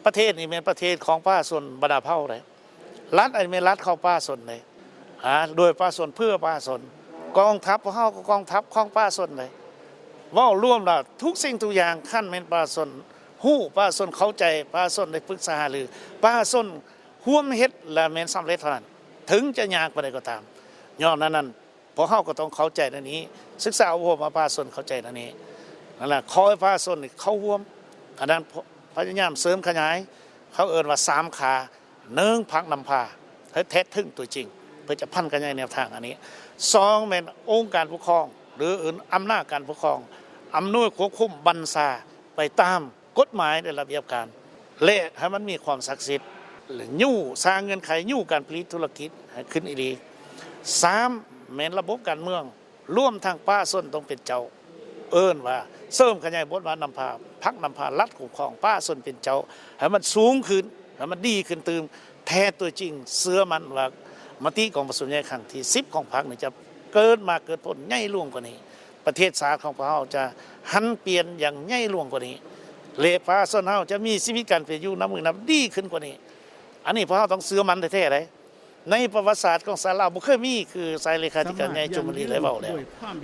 ປະເທດນີ້ແມ່ນປະເທດຂອງປະຊາຊົນບັນດາເຜົ່າເດ້. ລັດອັນນີ້ແມ່ນລັດຂອງປະຊາຊົນເດ້, ອາ ໂດຍປະຊາຊົນ ເພື່ອປະຊາຊົນ. ກອງທັບພວກເຮົາກໍກອງທັບຂອງປະຊາຊົນເດ້. ເວົ້າລວມແລ້ວ ທຸກສິ່ງທຸກຢ່າງ ຄັນແມ່ນປະຊາຊົນຮູ້, ປະຊາຊົນເຂົ້າໃຈ, ປະຊາຊົນໄດ້ປຶກສາຫາລື, ປະຊາຊົນຮ່ວມເຮັດ ແລະ ແມ່ນສຳເລັດເທົ່ານັ້ນ, ເຖິງຈະຍາກປານໃດກໍຕາມ. ຍ້ອນນັ້ນ ພວກເຮົາກໍຕ້ອງເຂົ້າໃຈໃນນີ້, ສຶກສາອົບຮົມໃຫ້ປະຊາຊົນເຂົ້າໃຈໃນນີ້. ນັ້ນແຫຼະ, ຂໍໃຫ້ປະຊາຊົນນີ້ເຂົ້າຮ່ວມ. ອັນນັ້ນ ພະຍາຍາມເສີມຂະຫຍາຍ, ເຂົາເອີ້ນວ່າສາມຂາ. ໜຶ່ງ ພັກນຳພາ ໃຫ້ແທດເຖິງຕົວຈິງ ເພື່ອຈະຜັນຂະຫຍາຍແນວທາງອັນນີ້. ສອງ ແມ່ນອົງການປົກຄອງ ຫຼື ອຳນາດການປົກຄອງ, ອຳນວຍຄວບຄຸມບັນຊາໄປຕາມ ກົດໝາຍ ແລະ ລະບຽບການ ແລະ ໃຫ້ມັນມີຄວາມສັກສິດ ແລະ ຍູ້ສ້າງເງື່ອນໄຂ ຍູ້ການຜະລິດທຸລະກິດໃຫ້ຂຶ້ນອີ່ຫຼີ. ສາມ ແມ່ນລະບົບການເມືອງ ລວມທັງປະຊາຊົນຕ້ອງເປັນເຈົ້າ, ເອີ້ນວ່າເສີມຂະຫຍາຍບົດບາດນຳພາ, ພັກນຳພາ, ລັດຄຸ້ມຄອງ, ປະຊາຊົນເປັນເຈົ້າ ໃຫ້ມັນສູງຂຶ້ນ, ໃຫ້ມັນດີຂຶ້ນຕື່ມ. ແທ້ຕົວຈິງເຊື່ອໝັ້ນວ່າ ມະຕິກອງປະຊຸມໃຫຍ່ຄັ້ງທີສິບຂອງພັກນີ້ ຈະເກີດມາເກີດຜົນໃຫຍ່ຫຼວງກວ່ານີ້. ປະເທດຊາດຂອງພວກເຮົາຈະຫັນປ່ຽນຢ່າງໃຫຍ່ຫຼວງກວ່ານີ້ ແລະ ປະຊາຊົນເຮົາຈະມີຊີວິດການເປັນຢູ່ນັບມື້ນັບດີຂຶ້ນກວ່ານີ້. ອັນນີ້ພວກເຮົາຕ້ອງເຊື່ອໝັ້ນແທ້ໆເດ້. ໃນປະຫວັດສາດຂອງຊາດລາວບໍ່ເຄີຍມີ, ຄືສາຍເລຂາທິການໃຫຍ່ ຈູມມະລີ ໄດ້ເວົ້າແລ້ວ,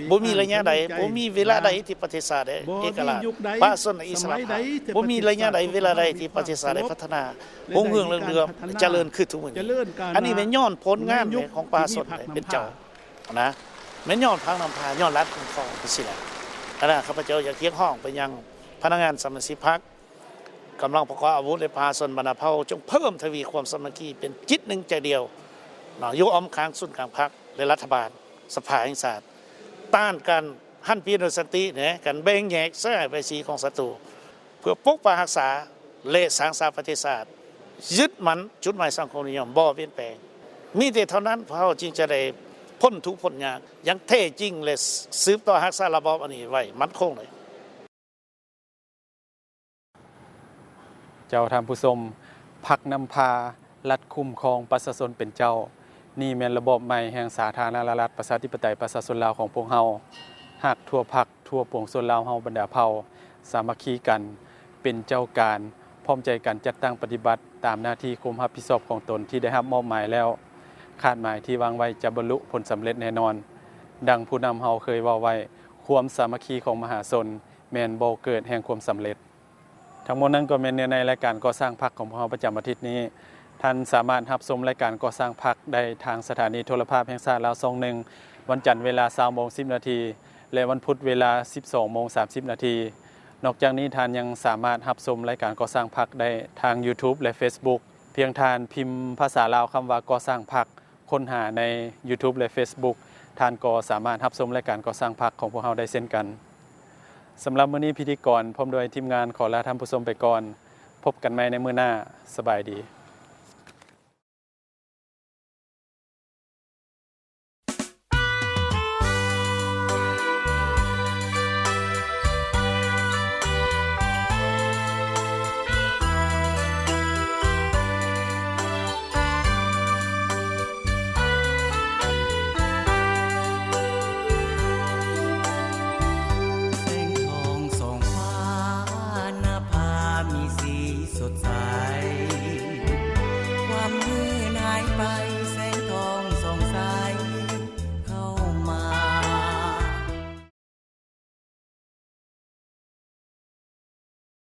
ບໍ່ມີໄລຍະໃດ, ບໍ່ມີເວລາໃດທີ່ປະເທດຊາດໄດ້ເອກະລາດ, ປະຊາຊົນໄດ້ອິດສະຫຼະພາບ, ບໍ່ມີໄລຍະໃດ ເວລາໃດທີ່ປະເທດຊາດໄດ້ພັດທະນາ ຮຸ່ງເຮືອງເລື່ອງເຮືອງ, ຈະເລີນຂຶ້ນທຸກມື້ນີ້. ອັນນີ້ແມ່ນຍ້ອນຜົນງານຂອງປະຊາຊົນເປັນເຈົ້ານະ, ແມ່ນຍ້ອນພັກນຳພາ, ຍ້ອນລັດຄຸ້ມຄອງຈັ່ງຊີ້ແຫຼະ. ອັນນັ້ນ ຂ້າພະເຈົ້າຢາກຮຽກຮ້ອງໄປຍັງພະນັກງານສະມາຊິກພັກ, ກຳລັງປະກອບອາວຸດ ແລະ ປະຊາຊົນບັນດາເຜົ່າ ຈົ່ງເພີ່ມທະວີຄວາມສາມັກຄີເປັນຈິດໜຶ່ງໃຈດຽວເນາະ, ຢູ່ອ້ອມຂ້າງສູນກາງພັກ ແລະ ລັດຖະບານ, ສະພາແຫ່ງຊາດ, ຕ້ານການຫັນປ່ຽນໂດຍສັນຕິແນະ, ການແບ່ງແຍກສາຍໄປສີຂອງສັດຕູ, ເພື່ອປົກປັກຮັກສາ ແລະ ສ້າງສາປະເທດຊາດ, ຍຶດໝັ້ນຈຸດໝາຍສັງຄົມນິຍົມ ບໍ່ປ່ຽນແປງ. ມີແຕ່ເທົ່ານັ້ນ ພວກເຮົາຈຶ່ງຈະໄດ້ພົ້ນທຸກພົ້ນຍາກຢ່າງແທ້ຈິງ ແລະ ສືບຕໍ່ຮັກສາລະບອບອັນນີ້ໄວ້ໝັ້ນຄົງເລີຍ. ເຈົ້າທ່ານຜູ້ຊົມ, ພັກນຳພາລັດຄຸ້ມຄອງປະຊາຊົນເປັນເຈົ້າ. ນີ້ແມ່ນລະບອບໃໝ່ແຫ່ງສາທາລະນະລັດ ປະຊາທິປະໄຕ ປະຊາຊົນລາວຂອງພວກເຮົາ. ຮັກທົ່ວພັກ ທົ່ວປວງຊົນລາວເຮົາບັນດາເຜົ່າ ສາມັກຄີກັນ ເປັນເຈົ້າການ ພ້ອມໃຈກັນຈັດຕັ້ງປະຕິບັດຕາມໜ້າທີ່ຄວາມຮັບຜິດຊອບຂອງຕົນທີ່ໄດ້ຮັບມອບໝາຍແລ້ວ ຄາດໝາຍທີ່ວາງໄວ້ຈະບັນລຸຜົນສຳເລັດແນ່ນອນ. ດັ່ງຜູ້ນຳເຮົາເຄີຍເວົ້າໄວ້, ຄວາມສາມັກຄີຂອງມະຫາຊົນ ແມ່ນບໍ່ເກີດແຫ່ງຄວາມສຳເລັດ. ທັງໝົດນັ້ນກໍແມ່ນເນື້ອໃນລາຍການກໍ່ສ້າງພັກຂອງພວກເຮົາປະຈຳອາທິດນີ້. ທ່ານສາມາດຮັບຊົມລາຍການກໍ່ສ້າງພັກໄດ້ທາງສະຖານີໂທລະພາບແຫ່ງຊາດລາວຊ່ອງໜຶ່ງ ວັນຈັນເວລາຊາວໂມງສິບນາທີ ແລະ ວັນພຸດເວລາສິບສອງໂມງສາມສິບນາທີ. ນອກຈາກນີ້ທ່ານຍັງສາມາດຮັບຊົມລາຍການກໍ່ສ້າງພັກໄດ້ທາງ YouTube ແລະ Facebook. ພຽງທ່ານພິມພາສາລາວຄຳວ່າກໍ່ສ້າງພັກ ຄົ້ນຫາໃນ YouTube ແລະ Facebook ທ່ານກໍສາມາດຮັບຊົມລາຍການກໍ່ສ້າງພັກຂອງພວກເຮົາໄດ້ເຊັ່ນກັນ. ສຳລັບມື້ນີ້ ພິທີກອນພ້ອມດ້ວຍທີມງານຂໍລາທ່ານຜູ້ຊົມໄປກ່ອນ. ພົບກັນໃໝ່ໃນມື້ໜ້າ. ສະບາຍດີ.